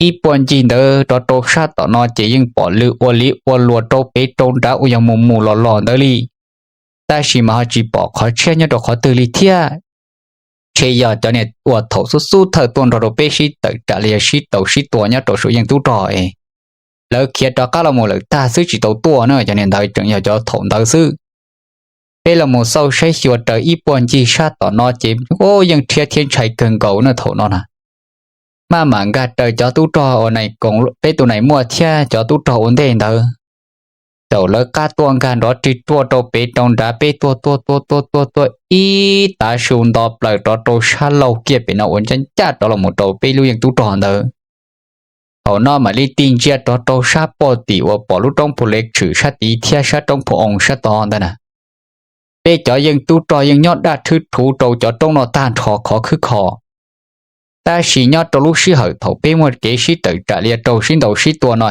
Ib puag ncig ntawd rov rau sab tom no ces yeej pom lw ua liv ua luas rau pem rau nrad uas yog mus mus los los ntawd li, tab sis mas ho tsis pom qhov tshiab nyob rau qhov twg li thiab. Ntshe yog cov niag uas thaum xub xub thawj tuaj nrog rau peb sib tawm tsam los yog sib ntaus sib tua nyob rau saum yeej tub rog es lawv khiav rov qab los mus lawm tag xwb tsis tau tuaj na, cov niag ntawd tseem yog cov thaum ntawd xwb. Peb los mus xauj saib xyuas raws ib puag ncig sab tom no ces yeej rhiab thiab ntshai kawg nkaus na thaum no na. Maj mam nkag raws cov tub rog uas peb tus nais muaj thiab cov tub rog ua ntej ntawd, thaum lawv qab tuaj nkag nrov rig ruaj rau pem rau nrad, peb tuaj tuaj tuaj tuaj tuaj tuaj ib tav su nto plaws rov rau sab laug kiag pem no uas ncaj ncaj rov los mus rau peb lub yeej tub rog ntawd. Thaum no mam li tig ntsia rov rau sab puag tim uas pom lub roob Phu Lev Tshwm sab tid thiab sab roob Phu Oo sab tod ntawd na. Peb cov yeej tub rog yeej nyob daj rhwb rhuv rau cov roob no tag nrho khov khwb kho. Tab sis nyob rau lub sij hawm thaum peb muaj kev sib tawm tsam li raug sib ntaus sib tua no,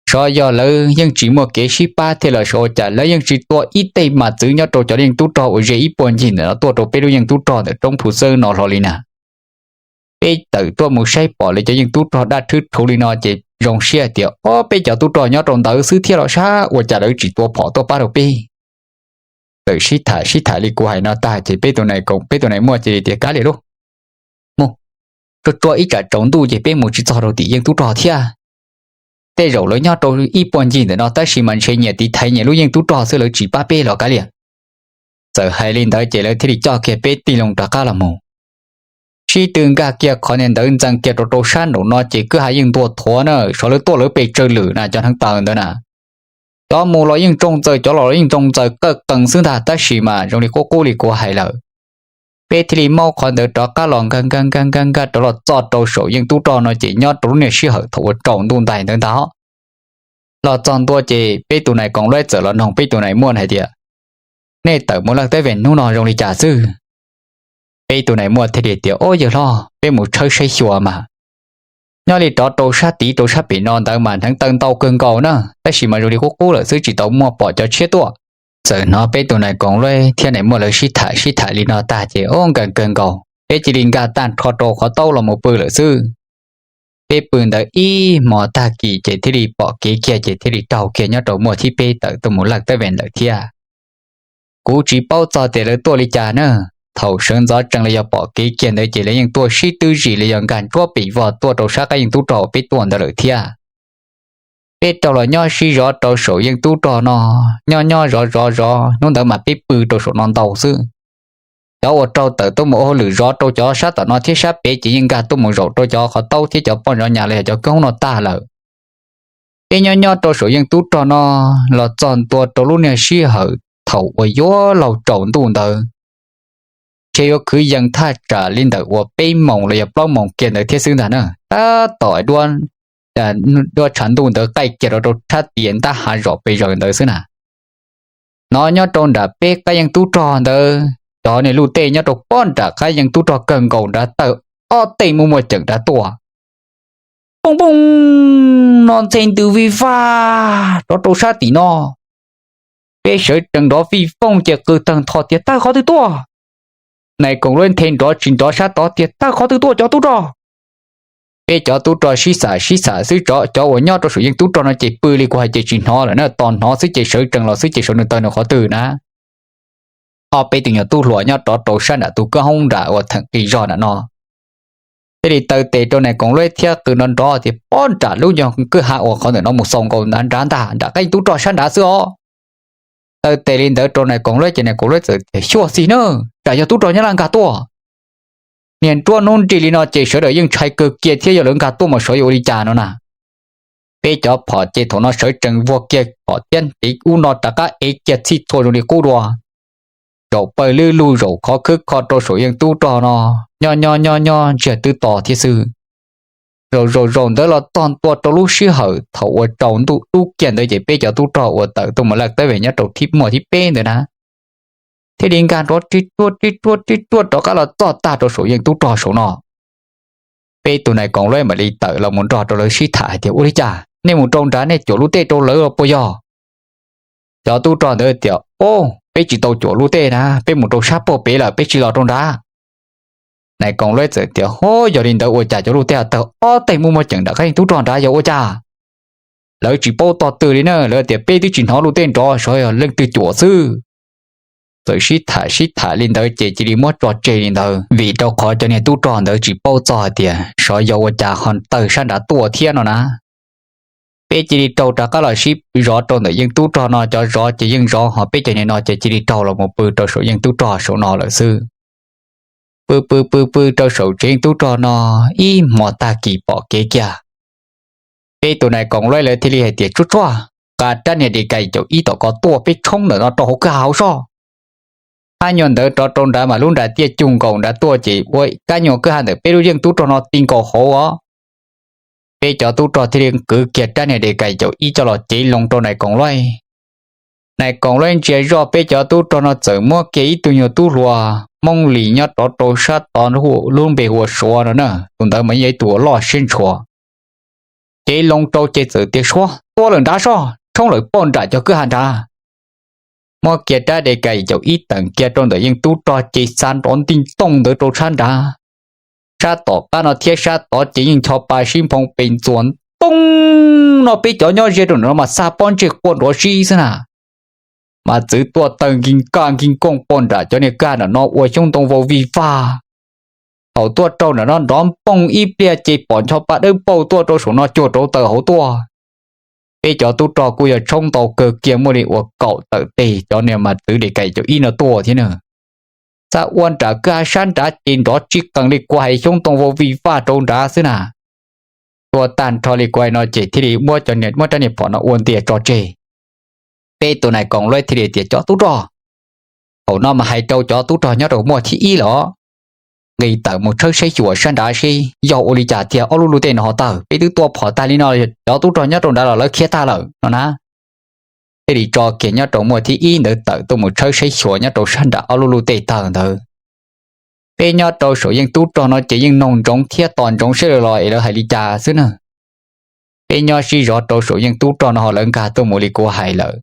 xyov yog lawv yeej tsis muaj kev sib pab thiab los xyov ua cas lawv yeej tsis tua ib teg mas txwv nyob rau cov yeej tub rog uas ze ib puag ncig ntawm no tuaj rau peb lub yeej tub rog ntawm roob Phu Xawb no hlo li na. Peb tawm tuaj mus saib pom lawv cov yeej tub rog daj rhwb rhuv li no ces zoo siab tias ob peb cov tub rog nyob rau ntawd xwb thiab los sab ua cas lawv tsis tua phom tuaj pab rau peb. Txawm sib tham sib tham li kuv hais no tag ces peb tus nais koom peb tus nais muaj cia li tias kav liam lauj, mus, tsuag tsuag ib tsam tsaus ntuj ces peb mus tsis txog rau tim yeej tub rog thiab. Tej zaum lawv nyob rau ib puag ncig ntawm no tab sis mas ntshe nyias tiv thaiv nyias lub yeej tub rog xwb lawv tsis pab peb los kav liam. Txawm hais li ntawd ces lawv thiaj li coj kiag peb tig loo rov qab los mus. Sib tw nkag kiag qhov niag ntawd ntxees kiag rau rau sab nraum no ces kwj ha yeej ntuag thuav na, xyov lawv tuaj lawv pes tsawg lwm na cov hneev taw ntawd na. Cov mus los yeej ntsoog txaws, cov los los yeej ntsoog txaws, qawj qees xwb ntag tab sis mas zoo li qub qub li kuv hais lawm. Peb thiaj li maub qhov ntawd rov qab los nkag nkag nkag nkag nkag rov los txog rau saum yeej tub rog no ces nyob rau lub niag sij hawm thaum uas tsaus ntuj ntais ntawd ntag. Los txog ntua ces peb tus nais koom luab txawm los noog peb tus nais muaj hais tias, nej tawm mus lawj teeb ves hnub no zoo li cas xwb? Peb tus nais muaj thiaj li tias, o yawg hlob, peb mus tshawb saib xyuas mas nyob li rov rau sab tid rau sab pem no ntawd mas hneev taw ntau kawg nkaus na, tab sis mas zoo li qub qub lawm xwb tsis tau muaj pom cov tshiab tuaj. Txawm hnov peb tus nais koom luab thiab nais muaj lawv sib tham sib tham li no tag ces o nkag kawg nkaus peb cia li nkag tag nrho rau qhov taub los mus pw lawm xwb. Peb pw ntawd ib hmo tag kis ces thiaj li pom kev kiag ces thiaj li raug kiag nyob rau muaj thib peb tawm tuaj mus lawj teeb ves ntawd thiab. Kuv tsis paub txog tias lawv tuaj li cas na, thaum sawv ntxov tsees los yog pom kev kiag ntawd ces lawv yeej tuaj sib twb zis los yog nkag ntsuab pim vog tuaj rau sab qab yeej tub rog uas peb tuaj ntawd lawm thiab. Peb raug los nyob sib zov rau saum yeej tub rog no, nyob nyob zov zov zov hnub ntawd mas peb pw rau saum no ntau xwb. Cov uas raug tawm tuaj mus ua hauj lwm zov rau cov sab tom no thiab sab pem ces yeej nkag tuaj mus zaum rau cov qhov taub thiab cov poj zov nyas los yog cov koob hoob no tag lawm. Peb nyob nyob rau saum yeej tub rog no los txog ntua rau lub niag sij hawm thaum uas yuav laug tsaus ntuj ntawd, ntshe yuav kwv yees thaj tsam li ntawm uas peb moos los yog plaub moos kiag ntawd thiab xwb ntag na. Tab tom duab tshav ntuj ntawd qaij kiag rau rau sab tim ntab hav zom pes zaws ntawd xwb na. Hnov nyob rau nram peb qab yeej tub rog ntawd, cov niag luj tej nyob rau pob nram qab yeej tub rog kawg nkaus nrad tawg ob tej muaj muaj ceem nrad tuaj. Pooj pooj, no ntxhe ntws vij vaj rov rau sab tim no. Peb sawv tsees nrov vij vooj ces qw tawg ntho tias tawg qhov twg tuaj. Nais koom luab nthe nrov tsis nrov sab tod tias tawg qhov twg tuaj cov tub rog. Peb cov tub rog sib xam sib xam xwb, cov uas nyob rau saum yeej tub rog no ces pw li kuv hais ces tsis hnov lawm na, tos hnov xwb ces sawv tsees los xwb ces sawv nws tawg nws qhov twg na. Ob peb tus nyuag tub hluas nyob rov rau sab nram tus koob hoob nram uas theem qis zog nram no thiaj li taw tes rau nais koom luab thiab qw nrov nrov tias pob nram lub nyuag kwj ha uas qhov ntawm no mus xaus nkaus nrad nrad ntag, nram qab yeej tub rog sab nrad xwb os. Taw tes li ntawd rau nais koom luab ces nais koom luab txawm tias xyuaj xis na, tsam yog tub rog nyob laj nkag tuaj. Niag nruab hnub nrig li no ces sawv daws yeej ntshai kawg kiag thiab yog lawv nkag tuaj mas xyov yuav ua li cas no na. Peb cov phom ces thaum no sawv tsees vuag kiag phom thiab ntev ub no rov qab ev kiag txhij txhua zoo li qub dua. Zaum pawg lwb lug zaum khov khwb kho rau saum yeej tub rog no, nyob nyob nyob nyob ntsiag twb to thiab xwb. Zaum zaum zaum ntawd los txog ntua rau lub sij hawm thaum uas tsaus ntuj dub kiag ntawd ces peb cov tub rog uas tawm tuaj mus lawj teeb ves nyob rau thib muaj thib peb ntawd na, thiaj li nkag nrov rib ruaj rib ruaj rib ruaj rov qab los txog tag rau saum yeej tub rog saum no. Peb tus nais koom luab mam li tawm los mus nrog rau lawv sib tham hais tias ua li cas nej mus rau nrad nej cuam lub tej rau lawv los puas yog? Cov tub rog ntawd tias o, peb tsis tau cuam lub tej na, peb mus rau sab puag pem lawm peb tsis los rau nrad. Nais koom luab txawm tias ho, yog li ntawd ua cas cov lub tej tawg ob teg muaj muaj ceem nram qab yeej tub rog nrad yog ua cas? Lawv tsis paub tog twg li na, lawv tias peb twb tsis hnov lub tej nrov, xyov yog leej twg cuam xwb. Txawm sib tham sib tham li ntawd ces cia li muab tso tseg li ntawd vim rau qhov cov niag tub rog ntawd tsis paub txog hais tias xyov yog ua cas ho tawg sab nrad tuaj thiab no na. Peb cia li raug rov qab los sib zov rau ntawm yeej tub rog no, cov zov ces yeej zov, ho peb cov niag no ces cia li raug los mus pw rau saum yeej tub rog saum no lawm xwb. Pw pw pw pw rau saum tsev yeej tub rog no, ib hmo tag kis pom kev kiag, peb tus nais koom laib lawv thiaj li hais tias, Tsuag tsuag, nqa rab niag de kais caum ib tom ko tuaj, peb tshoob ntawm no rau hauv kwj ha hauv soj. Hab nyuag ntawd rov rau nrad mas lub nram tiaj cug nkaus nrad tuaj ces ua kab nyuag kwj ha ntawm peb lub yeej tub rog no ti nkaus hauv os. Peb cov tub rog thiaj li kwv kiag rab niag de kais caum ib coj los cev loo rau nais koom laib. Nais koom laib ntsia zoj peb cov tub rog no txawm muab kiag ib tug nyuag tub hluas Hmoob Lis nyob rov rau sab tod, lub npe hu ua Suav no na, tus ntawd mas yog ib tug uas loj siab ntshua. Cev loo rau ces txawm tias, Suav, tuaj lawm nrad soj, tshoob lawm poj nram cov kwj ha nrad. Muab kiag rab de kais caum ib teem kiag rau ntawm yeej tub rog ces xa nrov nti ntooj ntawd rau sab nrad. Sab tom qab no thiab sab tod ces yeej ncho pa sib nphoo pes ntxuas ntoo no, peb cov nyob ze rau nram no mas xa pob ntseg quaj nrov sib xwb na. Mas txwv tuaj tawg nkig kaj nkig kooj poj nram cov niag kwj ha nram no ua xyoob ntoo vau vij vag. Thaum tuaj rau nram no nrov npoog ib pliag ces pom ncho pa dawb paug tuaj rau saum no cuag rauv taws hauv tuaj. Peb cov tub rog kuj yog tshoob ntau kawg kiag, muaj li uas kaum tawm teg, cov niag mas txwv de kais caum ib no tuaj thiab na. Xa ua nram kwj ha sab nrad ces nrov tsis qees li kuv hais, xyoob ntoo vau vij vag rau nrad xwb na. Tua tag nrho li kuv hais no ces thiaj li muab cov niag, muab rab niag phom no ua ntias tso tseg. Peb tus nais koom laib thiaj li tias, Cov tub rog, thaum no mas hais rau cov tub rog nyob rau muaj thib ib los, nqis tawm mus tshawb saib xyuas sab nrad seb yog ua li cas tiag, ob lub luj tej no ho tawg, peb twb tua phom tag li no, cov tub rog nyob rau nrad los lawv khiav tag lawm no na. Thiaj li tso kiag nyob rau muaj thib ib ntawd tawm tuaj mus tshawb saib xyuas nyob rau sab nram ob lub luj tej tawg ntawd. Peb nyob rau saum yeej tub rog no ces yeej noog ntsoov thiab tos ntsoov seb lawv los es lawv hais li cas xwb na. Peb nyob sib zov rau saum yeej tub rog no ho lawv nkag tuaj mus li kuv hais lawm.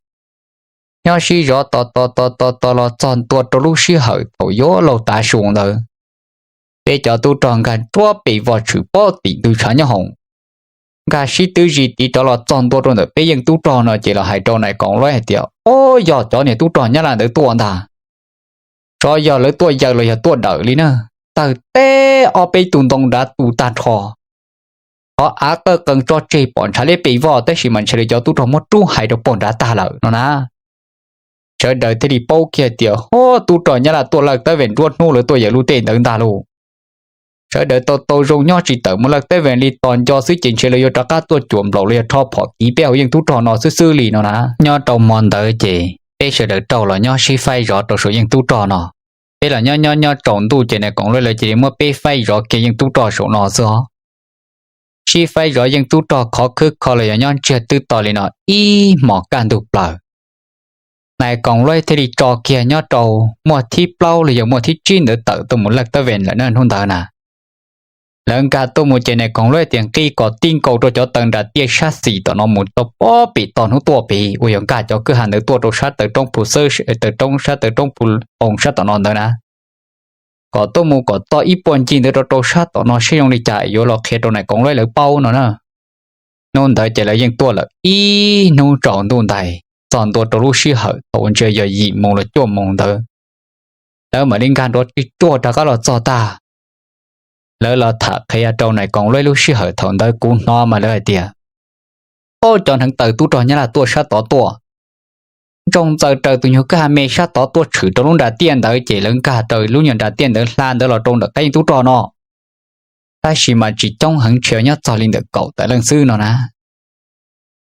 Nyob sib zov tos tos tos tos tos los txog ntua rau lub sij hawm thaum yuav laug tav su ntawd, peb cov tub rog nkag ntsuab pes vog tshwm pob tim ntug tshav nyob hoom, nkag sib twb zis tiv rov los txog ntua rau ntawm peb yeej tub rog no ces los hais rau nais koom laib hais tias, Ob, yog cov niag tub rog Nyab Laj ntawd tuaj ntag. Xyov yog lawv tuaj yaws los yog tuaj dawm li na. Tawg teb ob peb tug ntoo nrad tu tag nrho. Qhov av qawj qees tso tseg pom ntshav liab pes vog tab sis mas ntshe li cov tub rog muab rub hais rau pog nrad tag lawm no na. Sawv daws thiaj li paub kiag tias, Ho, tub rog Nyab Laj tuaj lawj tab vees nruab hnub lawv tuaj yaws luj tej ntawd ntag lauj. Sawv daws tau tau zoo nyob tsis tawm mus lawj tab vees li, tos nco xwb ces ntshe lawv yuav rov qab tuaj cuam nplaum los yog rho phom kiv peb hauv yeej tub rog no xwb xwb li no na. Nyob rau hmo ntawd ces peb sawv daws raug los nyob sib faib zov rau saum yeej tub rog no. Peb los nyob nyob nyob tsaus ntuj ces nais koom laib lawv cia li muab peb faib zov kiag yeej tub rog saum no xwb os. Sib faib zov yeej tub rog khov khwb kho los yog nyob ntsiag twb to li no ib hmos kaj ntug plaws. Nais koom laib thiaj li tso kiag nyob rau muaj thib plaub los yog muaj thib tsib ntawd tawm tuaj mus lawj tab vees lawm na hnub ntawd na. Lawv nkag tuaj mus ces nais koom laib tias nqis kom ti nkaus rau cov taw nram tiaj sab xis tom no mus tau pob pem tog hnub tuaj pem uas yog nkag cov kwj ha ntawd tuaj rau sab taw roob phu xwb, taw roob sab taw roob phu oos sab tom no ntawd na. Kom tuaj mus kom txog ib puag ncig ntawd rau rau sab tom no seb zoo li cas yuav los qhia rau nais koom laib lawv paub no na. Hnub ntawd ces lawv yeej tuaj lawm ib hnub tsaus ntuj ntais, txog ntua rau lub sij hawm thaum ntsia yog yim moos los cuaj moos ntawd, lawv mam li nkag nrov tsuag tsuag rov qab los txog tag. Lawv los tham qhia rau nais koom laib lub sij hawm thaum ntawd kuv hnov mas lawv hais tias, Ob, cov hneev taw tub rog Nyab Laj tuaj sab tod tuaj, ntsoog ntxaws raws tus nyuag kwj ha me sab tod tuaj tshwm rau lub nram tiaj ntawd ces lawv nkag raws lub nyuag nram tiaj ntawd hla ntawd los rau ntawm qab yeej tub rog no. Tab sis mas tsis coob heev, ntshe nyob txog li ntawm kaum tawm leej xwb no na.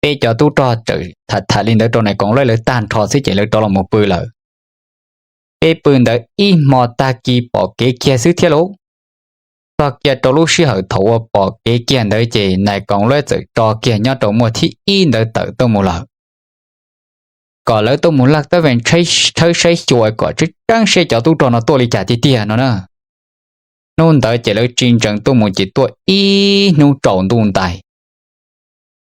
Peb cov tub rog txawm tham tham li ntawd rau nais koom laib lawv tag nrho xwb ces lawv rov los mus pw lawm. Peb pw ntawd ib hmo tag kis pom kev kiag xwb thiab lauj. Txog kiag rau lub sij hawm thaum uas pom kev kiag ntawd ces nais koom laib txawm tso kiag nyob rau muaj thib ib ntawd tawm tuaj mus lawm, kom lawv tuaj mus lawj tab vees tshawb saib xyuas kom tseeb tseeb seb cov tub rog no tuaj li cas tiag tiag no na. Hnub ntawd ces lawv tsis ntsees tuaj mus ces tuaj ib hnub tsaus ntuj ntais.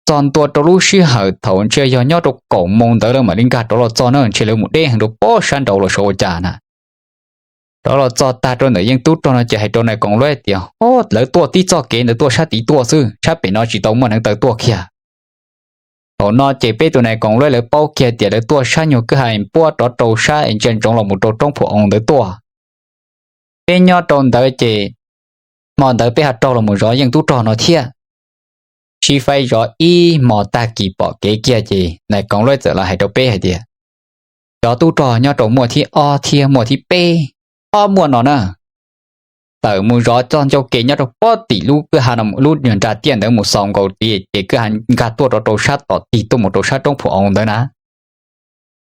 Txog ntua rau lub sij hawm thaum ntshe yog nyob rau kaum moos ntawd lawv mam li nkag rov los txog na, ntshe lawv mus deb heev rau pob sab nraud los sav ua cas na. Rov los txog tag rau ntawm yeej tub rog no ces hais rau nais koom laib tias, Ob, lawv tuaj tib txoj kev ntawd tuaj sab tid tuaj xwb, sab pem no tsis tau muaj hneev taw tuaj kiag. Thaum no ces peb tus nais koom laib lawv paub kiag tias lawv tuaj sab nyuag kwj ha puab rov rau sab es ntsia ntsoov los mus rau roob phu oos ntawd tuaj. Peb nyob rau ntawd ces hmo ntawd peb ho raug los mus zov yeej tub rog no thiab. Sib faib zov ib hmo tag kis pom kev kiag ces Nais Koov Luab txawm los hais rau peb hais tias, cov tub rog nyob rau muaj thib ob thiab muaj thib peb, ob muaj no na, tawm mus zov txoj ncauj ke nyob rau pob tim lub kwj ha no, lub nyuag nra tiaj ntawd mus xaus nkaus tid ces kwj ha nkag tuaj rau rau sab tom tig tuaj mus rau sab roob Phu Au ntawd na.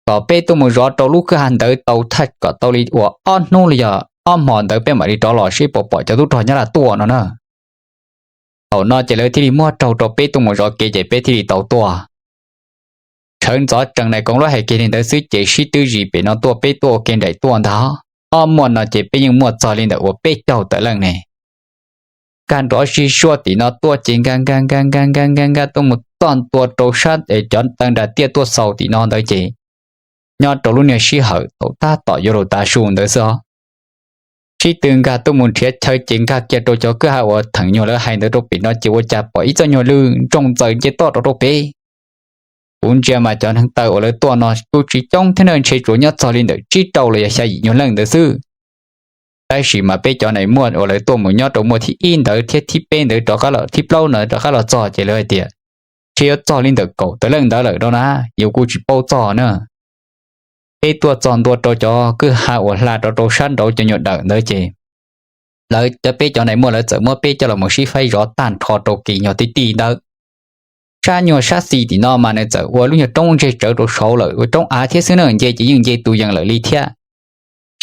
Kom peb tuaj mus zov rau lub kwj ha ntawd tau thaj kom tau li uas ob hnub los yog ob hmo ntawd peb mam li rov los seb puas pom cov tub rog Nyab Laj tuaj no na. Thaum no ces lawv thiaj li muab raug rau peb tuaj mus zov kev ces peb thiaj li tau tuaj. Sawv ntxov tsees Nais Koov Luab hais kiag li ntawd xwb ces sib twb zis pem no tuaj, peb tuaj ua ke nraim tuaj ntag. Ob muaj no ces peb yeej muaj txog li ntawm uas peb caug tawm leej ne. Nkag nrov sib suab tim no tuaj ces nkag nkag nkag nkag nkag nkag nkag tuaj mus txog ntua rau sab es cov taw nra tiaj tuaj xaus tim no ntawd ces nyob rau lub niag sij hawm thaum tab tom yuav luag tav su ntawd xwb os. Sib tw nkag tuaj mus nrhiav chaw ces nkag kiag rau cov kwj ha uas theem nyuag lawv hais ntawd rau pem no ces ua cas pom ib txoj nyuag lw ntsoog ntxaws nce toj rau rau pem. Kuv ntsia mas cov neeg taw uas lawv tuaj no kuj tsis coob thiab na, ntshe tsuas nyob txog li ntawm tsib rau los yog xya yim nyuag leej ntawd xwb. Tab sis mas peb cov nais muaj uas lawv tuaj mus nyob rau muaj thib ib ntawd thiab thib peb ntawd rov qab los, thib plaub ntawd rov qab los txog ces lawv hais tias ntshe yuav txog li ntawm kaum tawm leej ntawd lawm no na, yus kuj tsis paub txog na. Peb tuaj txog ntua rau cov kwj ha uas hla rau rau sab nraud cov nyuag dawm ntawd ces lawv cov, peb cov nais muaj lawv txawm muab peb coj los mus sib faib zov tag nrho rau kis nyuag tib tij ntawd. Sab nyuag sab xis tim no mas nws txawm ua lub nyuag roob ntseg tsawv rau saud lawm, ua roob av thiab xwb na, nce ces yeej nce tus yees lawm li thiab.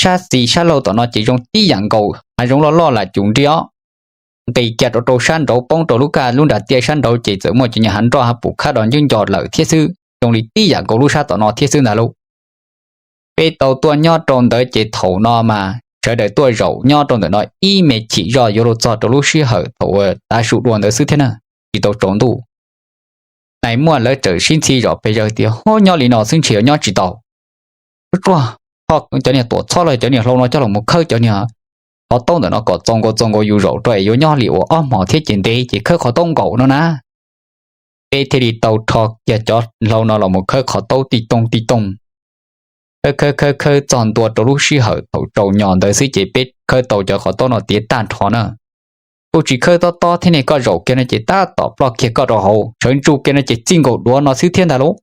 Sab xis sab laug tom no ces zoo tib yam nkaus, hav zoov loj loj lam cum nri os. Nqis kiag rau rau sab nraud poob rau lub kaj lub nra tiaj sab nraud ces txawm muaj cov nyuag hav nroj hav pum khab do ncwb nco lawm thiab xwb, zoo li tib yam nkaus lub sab tom no thiab xwb ntag lauj. Peb tau tuaj nyob rau ntawd ces thaum no mas sawv daws tuaj zaum nyob rau ntawm no ib me chim zoj yuav luag txog rau lub sij hawm thaum uas tav su dua ntawd xwb thiab na, tsis tau tsaus ntuj. Nais muaj lawv txawm sib ntxhi zom pes zaws tias, ho nyob li no xwb ntshe yuav nyob tsis tau. Tsuag tsuag, ho cov niag tuam txhob los cov niag hlau no coj los mus khawb cov niag qhov taub ntawm no kom txaus nkaus txaus nkaus yus zaum rau es yuav nyob li uas ob hmos thiab ces ntev ces khawb qhov taub nkaus no na. Peb thiaj li tau rho kiag cov hlau no los mus khawb qhov taub tij tooj tij tooj. Khawb khawb khawb khawb txog ntua rau lub sij hawm thaum tsaus nyos ntawd xwb ces peb khawb tau cov qhov taub no tiav tag nrho na. Kuj tsis khawb tob tob thiab ne, koj zaum kiag no ces tab tom ploj kiag koj rau hauv, sawv ntsug kiag no ces txij nkaus duav no xwb thiab ntag lauj.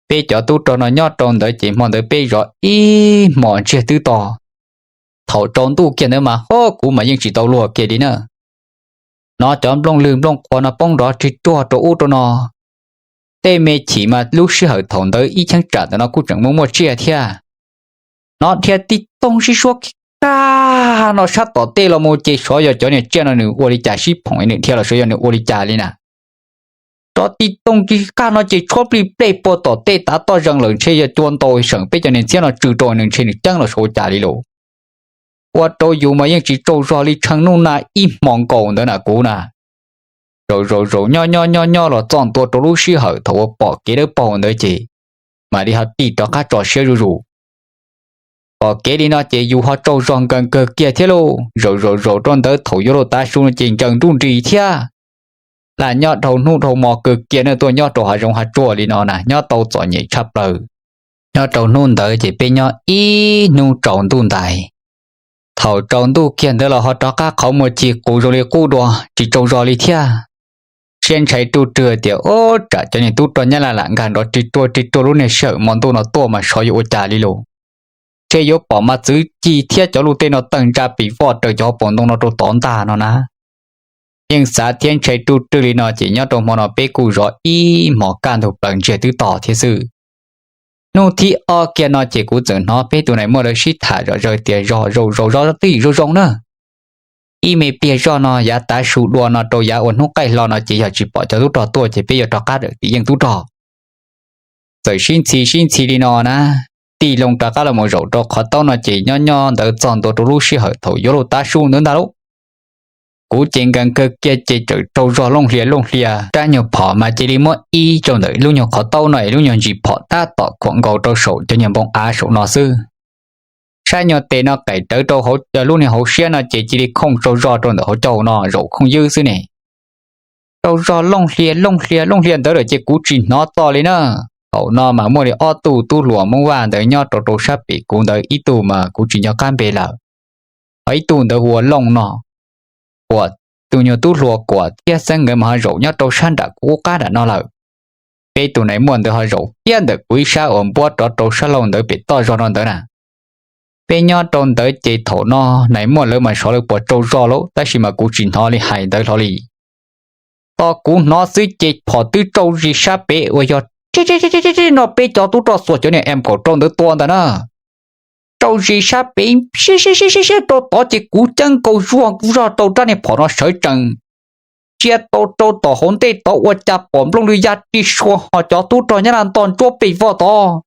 Peb cov tub rog no nyob rau ntawd ces hmo ntawd peb zov ib hmos ntsiag twb to. Thaum tsaus ntuj kiag ntawd mas ho kuv mas yeej tsis tau luag kiag li na. Hnov cov nplooj lwg nplooj qhuav no poob nrov rig ruag rau ub rau no. Tej me chim mas lub sij hawm thaum ntawd ib cheeb tsam ntawm no kuj tseem muaj muaj tsiaj thiab. Hnov dhia tij tooj sib suab kaj no sab tom tej los mus ces xyov yog cov niag tsiaj no nws ua li cas sib phoom nws dhia los xyov yog nws ua li cas li na. Rov tij tooj kaj no ces tshuab plij plej puag tom tej tav toj zees lawm, ntshe yog cua ntau seem peb cov niag ntxhiab no tsw rau nws ntshe nws ceeb los xyov ua cas li lauj. Ua rau yus mas yeej tsis tsaug zog li, tsheej nub na ib hmo nkaus ntawd na kuv na. Zaum zaum zaum nyob nyob nyob nyob los txog ntua rau lub sij hawm thaum uas pom kev dawb paug ntawd ces mam li ho tig rov qab tso siab zuj zus. Pom kev li no ces yus ho tsaug zog nkees kawg kiag thiab lauj. Zaum zaum zaum rau ntawd thaum yuav luag tav su no ces nkees nruj nris thiab. Lam nyob dhau hnub dhau hmo kawg kiag na, tuaj nyob rau hav zoov hav tsuag li no na nyob tau txom nyem tshaj plaws. Nyob rau hnub ntawd ces peb nyob ib hnub tsaus ntuj ntais. Thaum tsaus ntuj kiag ntawd los ho rov qab qhov muag cig qus zoo li qub dua, tsis tsaug zog li thiab. Siab ntshai ruj rwg tias, ub, tsam cov niag tub rog Nyab Laj lam nkag nrov rig ruag rig ruag lub niag sij hawm hmo ntuj no tuaj mas xyov yuav ua cas li lauj. Ntshe yuav pom mas txwv cig thiab cov luj tej no tawg ntsa pim voj raws cov hauv paus ntoo no rau tod ntag no na. Yeej xav thiab ntshai ruj rwg li no ces nyob rau hmo no peb kuj zov ib hmos kaj ntug plaws ntsiag twb to thiab xwb. Hnub thib ob kiag no ces kuv txawm hnov peb tus nais muaj lawv sib tham zom zaws tias, zog zaum zaum zov twj ywm zoo zoo na. Ib me pliag zoj no yav tav su dua no rau yav uas hnub qaij hlo no ces yog tsis pom cov tub rog tuaj ces peb yuav rov qab tim yeej tub rog. Txawm sib ntxhi sib ntxhi li no na, tig loo rov qab los mus zaum rau qhov taub no ces nyob nyob ntawd txog ntua rau lub sij hawm thaum yuav luag tav su ntawd ntag lauj. Kuv ces nkees kawg kiag ces txawm tsaug zog looj hlias looj hlias, rab nyuag phom mas cia li muab ib rau ntawm lub nyuag qhov taub no es lub nyuag ntsis phom tab tom khuam nkaus rau saum cov nyuag npoo av saum no xwb. Sab nyuag tes no qaim rawv rau hauv lub niag hauv siab no ces cia li khooj tsaug zog rau ntawm hauv caug no zaum khooj ywb xwb ne. Tsaug zog looj hlias looj hlias looj hlias ntawd lawm ces kuv tsis hnov txog li na. Thaum no mas muaj li ob tug tub hluas Hmoob Vaj ntawd nyob rau rau sab pem kuv ntawd, ib tug mas kuv tsis nco qab npe lawm, ho ib tug ntawd hu ua Looj no, uas tus nyuag tub hluas Kuam thiab Xeeb nkawd mas ho zaum nyob rau sab nram kuv qab nram no lawm. Peb tus nais muaj ntawd ho zaum kiag ntawm kuv ib sab uas npuab rov rau sab laug ntawd pem toj zog no ntawd na. Peb nyob rau ntawd ces thaum no nais muaj lawv mas xyov lawv puas tsaug zog lauj, tab sis mas kuv tsis hnov li hais ntawd hlo li. Tos kuv hnov xwb ces phom twb tsauj zis sab pem uas yog no peb cov tub rog xuas cov niag M kaum rau ntawd tua ntag na. Tsauj zis sab pem siab siab siab siab rau tod ces kuv ceeb nkaus zuag zog rau rab niag phom no sawv tsees ntsia tau rau tom hauv ntej tod ua cas pom nplooj lwg ya ri sua ho cov tub rog Nyab Laj ntog ntsuab pes vog tod.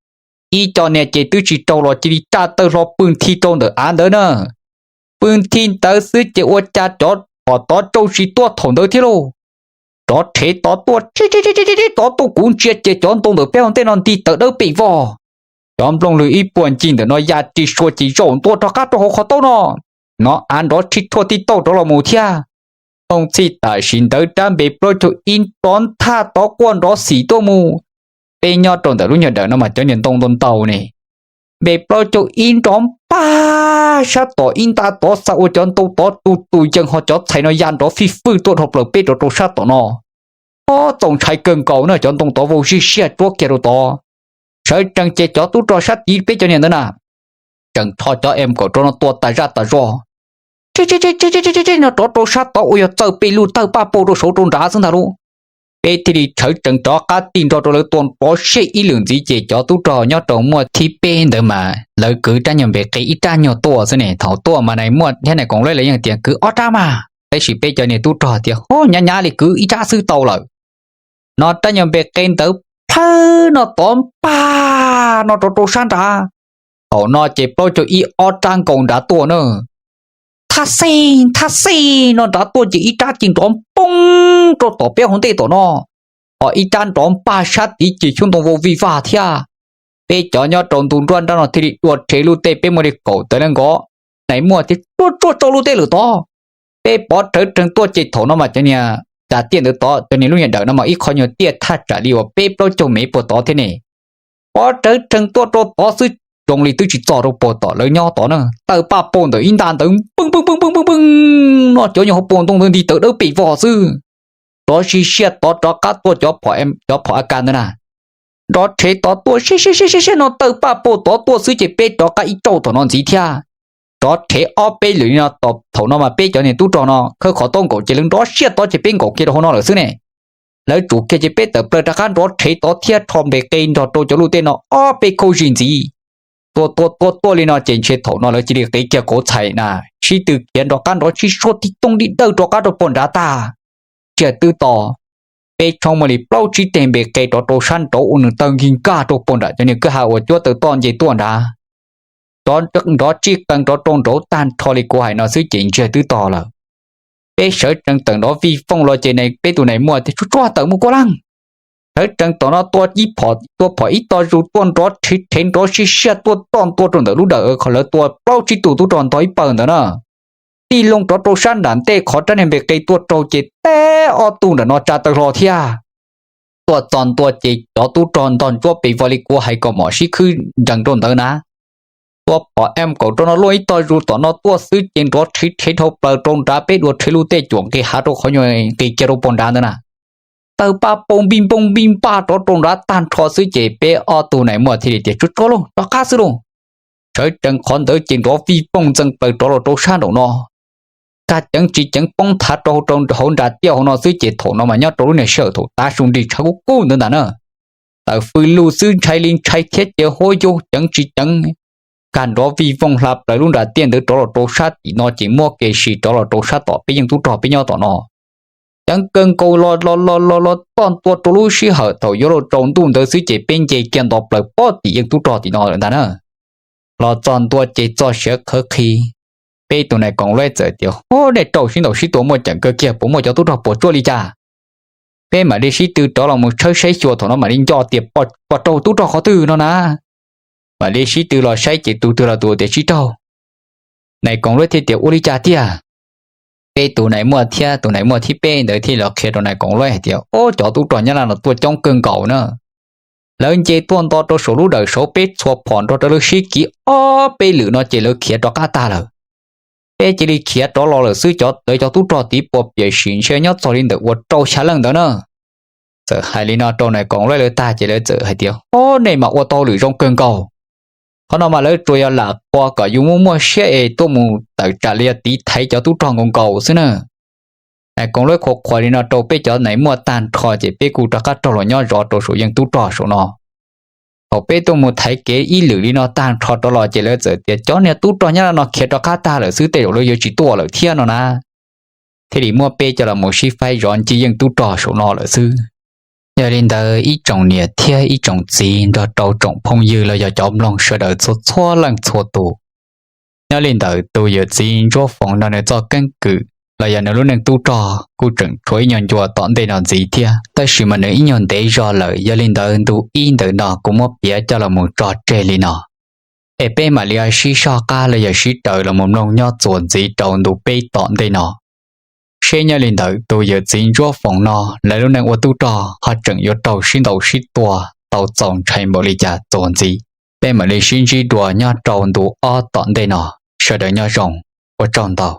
Ib co niag ces twb tsis raug los cia li tsa taw hlo pw nthi rau ntawm av ntawd na. Pw nthi ntawd xwb ces ua cas cov phom tod tsauj zis tuaj thaum ntawd thiab lauj. Rov rhev tod tuaj, tod tuaj kuv ntsia ces cov ntoo ntawm peb hauv ntej no nti tawm dawb pes vog. Cov nplooj lwg ib puag ncig ntawm no ya ri sua ces zaum ntua rov qab rau hauv qhov taub no. No av nrov rhib rhuaj tib tauj rov los mus thiab. Thooj txhij tam sim ntawd rab npe plaub caug ib nrov nthaj tod quaj nrov xim tuaj mus. Peb nyob rau ntawm lub nyuag dawm no mas cov niag ntoo ntau ntau ne. Npe plaub caug ib nrov npaj sab tom ib nta tod xa ua cov ntoo tod tus tus yees ho cov txhais no ya nrov fij fwj tuaj dhau plaws peb rov rau sab tom no. Ob txaus ntshai kawg nkaus na, cov ntoo tod vau zij siaj tsuab kiag rau tod. Sawv tsees ces cov tub rog sab tid peb cov niag ntawd na, tseem rho cov M kaum rau no tua tas zaj tas zog. Tsheb no rov rau sab tod ua yog txawj pes lug tawg paj pau rau saud rau nrad xwb ntag lauj. Peb thiaj li sawv tsees rov qab tig nrog rau lawv tua nrov siab ib lwm ntxiv ces cov tub rog nyob rau muaj thib peb ntawd mas lawv kwv rab nyuag npe qe ib rab nyuag tuaj xwb ne. Thaum tuaj mas nais muaj thiab nais koom lawv yeej tias kwv ob rab mas, tab sis peb cov niag tub rog tias ho nyab nyab li kwv ib rab xwb tau lawm. No rab nyuag npe qe ntawd plhawv no tod npaj no rov rau sab nrad. Thaum no ces plaub caug ib ob rab nkaus nrad tuaj na. Thab xej thab xej no nrad tuaj ces ib rab ces nrov poob rau tom peb hauv ntej tom no, ho ib rab nrov npaj sab tid ces xyoob ntoo vau vij vaj thiab. Peb cov nyob rau ntu nruab nrab no thiaj li dua rhe lub tej, peb muaj li kaum tawv leej nkaus, nais muaj thiab tsuaj tsuaj tsaus lub tej lawm tod. Peb pov rawv reeg tuaj ces thaum no mas cov niag nrad tiaj ntawd tod, cov niag lub nyuag dawm no mas ib qho nyuag tiaj thaj tsam li uas peb plaub caug mev puag tod thiab ne. Pov rawv reeg tuaj rau tod xwb, zoo li twb tsis txog rau puag tom lawv nyob tod na, tawg paj pau ntawm ib nta ntawd npeej npeej npeej npeej npeej, no cov nyuag hauv paus ntoo ntawd nti tawm dawb pes vog xwb. Rov sib siaj tod rov qab tuaj cov phom, cov phom A K ntawd na, nrov rhe tod tuaj siab siab siab siab no tawg paj pau tod tuaj xwb ces peb rov qab ib tsaug thaum no ntxiv thiab. Rov rhe ob peb lwm li no, thaum no mas peb cov niag tub rog no khawb qhov taub nkaus ces lawv nrov siaj tod ces peb nkaum kiag rau hauv no lawm xwb ne. Lawv tsum kiag ces peb tawm plaws rov qab nrov rhe tod thiab rho npe qe nrog rau cov lub tej no ob peb khauj zis ntxiv. Tua tua tua tuaj li no ces ntshe thaum no lawv cia li qiv kiag kauv txhais na, sib tw khiav nrov qab nrov sib suab tib toog dib dawj rov qab rau puag nrad tag. Ntsiag twb to, peb tshoob muaj li plaub tsib teg npe qe rov rau sab nraud ua nws tawg nkig nkag rau puag nram cov niag kwj ha uas cuab taw toj nce tuaj nrad. Nrov tsij qees rov rau nraud tag nrho li kuv hais no xwb ces ntsiag twb to lawm. Peb sawv tsees tawm nrov vij vooj los ces peb tus nais muaj tias tsuag tsuag tawm mus kuj leej. Sawv tsees tom no tua ib phom, tua phom ib tog zus tuaj nrov rhe rhe nrov sib siaj tuaj txoj ntua rau ntawm lub dawm qhov lawv tua plaub tsib tus tub rog ntog ib pawg ntawd na. Tij loo rov rau sab nram ntej qhov rab niag npe qe tuaj raug ces teb ob tug nram no tsa taw hlo thiab. Tuaj txog ntua ces cov tub rog ntog ntsuab pes vog li kuv hais kom mom sib khwb nrees rau ntawd na. Tua phom M kaum rau no luaj ib tog zus tom no tuaj xwb ces nrov rhe rhe dhau plaws rau nrad, peb dua rhe lub tej cuam nqis hav rau qhov nyuag nqis kiag rau puag nrad ntawd na. Tawg paj pau npij npooj npij npaj rov rau nrad tag nrho xwb ces peb ob tug nais muaj thiaj li tias tsuag tsuag lauj, rov qab xwb lauj. Sawv tsees qhov ntawd ces nrov vij vooj ntxees plaws rov los rau sab nraum no. Kag ceev tsis ceev poob thav rau hauv nram tiaj hauv no xwb ces thaum no mas nyob rau lub niag sij hawm thaum tav su nrig tshav kub kub ntawd ntag na. Tawm fws lug xwb ntshai li ntshai thiab ces huab yug ceev tsis ceev. Kag nrov vij vooj hla plaws lub nram tiaj ntawd rov los rau sab tim no ces muab kev sim rov los rau sab tom peb yeej tub rog peb nyob tom no. Ceev kawg nkaus los los los los los txog ntua rau lub sij hawm thaum yuav luag tsaus ntuj ntawd xwb ces peb nce kiag nto plaws pob tim yeej tub rog tim no lawm ntag na. Los txog ntua ces txog siav qhawv qhi, peb tus nais koom lueb txawm tias, Hu, nej rau sib ntaus sib tua muaj ceem kawg kiag, puas muaj cov tub rog puas tsuaj li cas? Peb mam li sib tw rov los mus tshawb saib xyuas thaum no mam li nco tias puas raug tub rog qhov twg no na. Mam li sib tw los saib ces tus twg los tus tias tsis raug. Nais koom lueb thiaj tias, Ua li cas tiag? Peb tus nais muaj thiab tus nais muaj thib peb ntawd thiaj los qhia rau nais koom lueb hais tias, Ub, cov tub rog Nyab Laj no tuaj coob kawg nkaus na. Lawv nce tuaj nto rau saum lub dawm saud, peb txhua phom nrog rau lawv sib kiv ob peb lwm no ces lawv khiav rov qab tag lawm. Peb cia li khiav rov los lawm xwb, cov lawv cov tub rog tiv pua piam sim ntshe nyob txog li ntawm uas rau xya leej ntawd na. Txawm hais li no rau nais koom laij lawv tag ces lawv txawm hais tias, Ob, nej mas ua tau lwm zoo kawg nkaus. Qhov no mas lawv tsuas yog lam qhua kom yus muaj muaj siab es tuaj mus tawm tsam li yog tiv thaiv cov tub rog nkaus nkaus xwb na. Nais koom laij qhuas qhuas li no rau peb cov nais muaj tag nrho ces peb kuj rov qab raug los nyob zov rau saum yeej tub rog saum no. Thaum peb tuaj mus thaiv kev ib lwm li no tag nrho rov los ces lawv txawm tias, Cov niag tub rog nyob no khiav rov qab tag lawm xwb, tej zaum lawv yuav tsis tuaj lawm thiab no na. Thiaj li muab peb coj los mus sib faib zov ncig yeej tub rog saum no lawm xwb. Yog li ntawd ib tsoom niam thiab ib tsoom txiv nrog rau tsoom phooj ywg los yog cov mloog sawv daws txhua txhua leej txhua tus, nyob li ntawm tus yawm txiv Ntsuab Foom no nws txoj keeb kwm los yog nws lub neej tub rog kuj tseem tshuav ib nyuag ncua tom ntej no ntxiv thiab, tab sis mas nws ib nyuag ntev zog lawm, yog li ntawd ntu ib ntawm no kuv muab piav coj los mus tso tseg li no. Es peb mam li sib soj qab los yog sib raws los mus mloog nyob txuas ntxiv rau ntu peb tom ntej no, seb nyob li ntawm tus yawm txiv Ntsuab Foom no lawv lub neej ua tub rog ho tseem yuav raug sib ntaus sib tua tau txaus ntshai npaum li cas txuas ntxiv. Peb mam li sib ntsib dua nyob rau ntu ob tom ntej no. Sawv daws nyob zoo, ua tsaug ntau.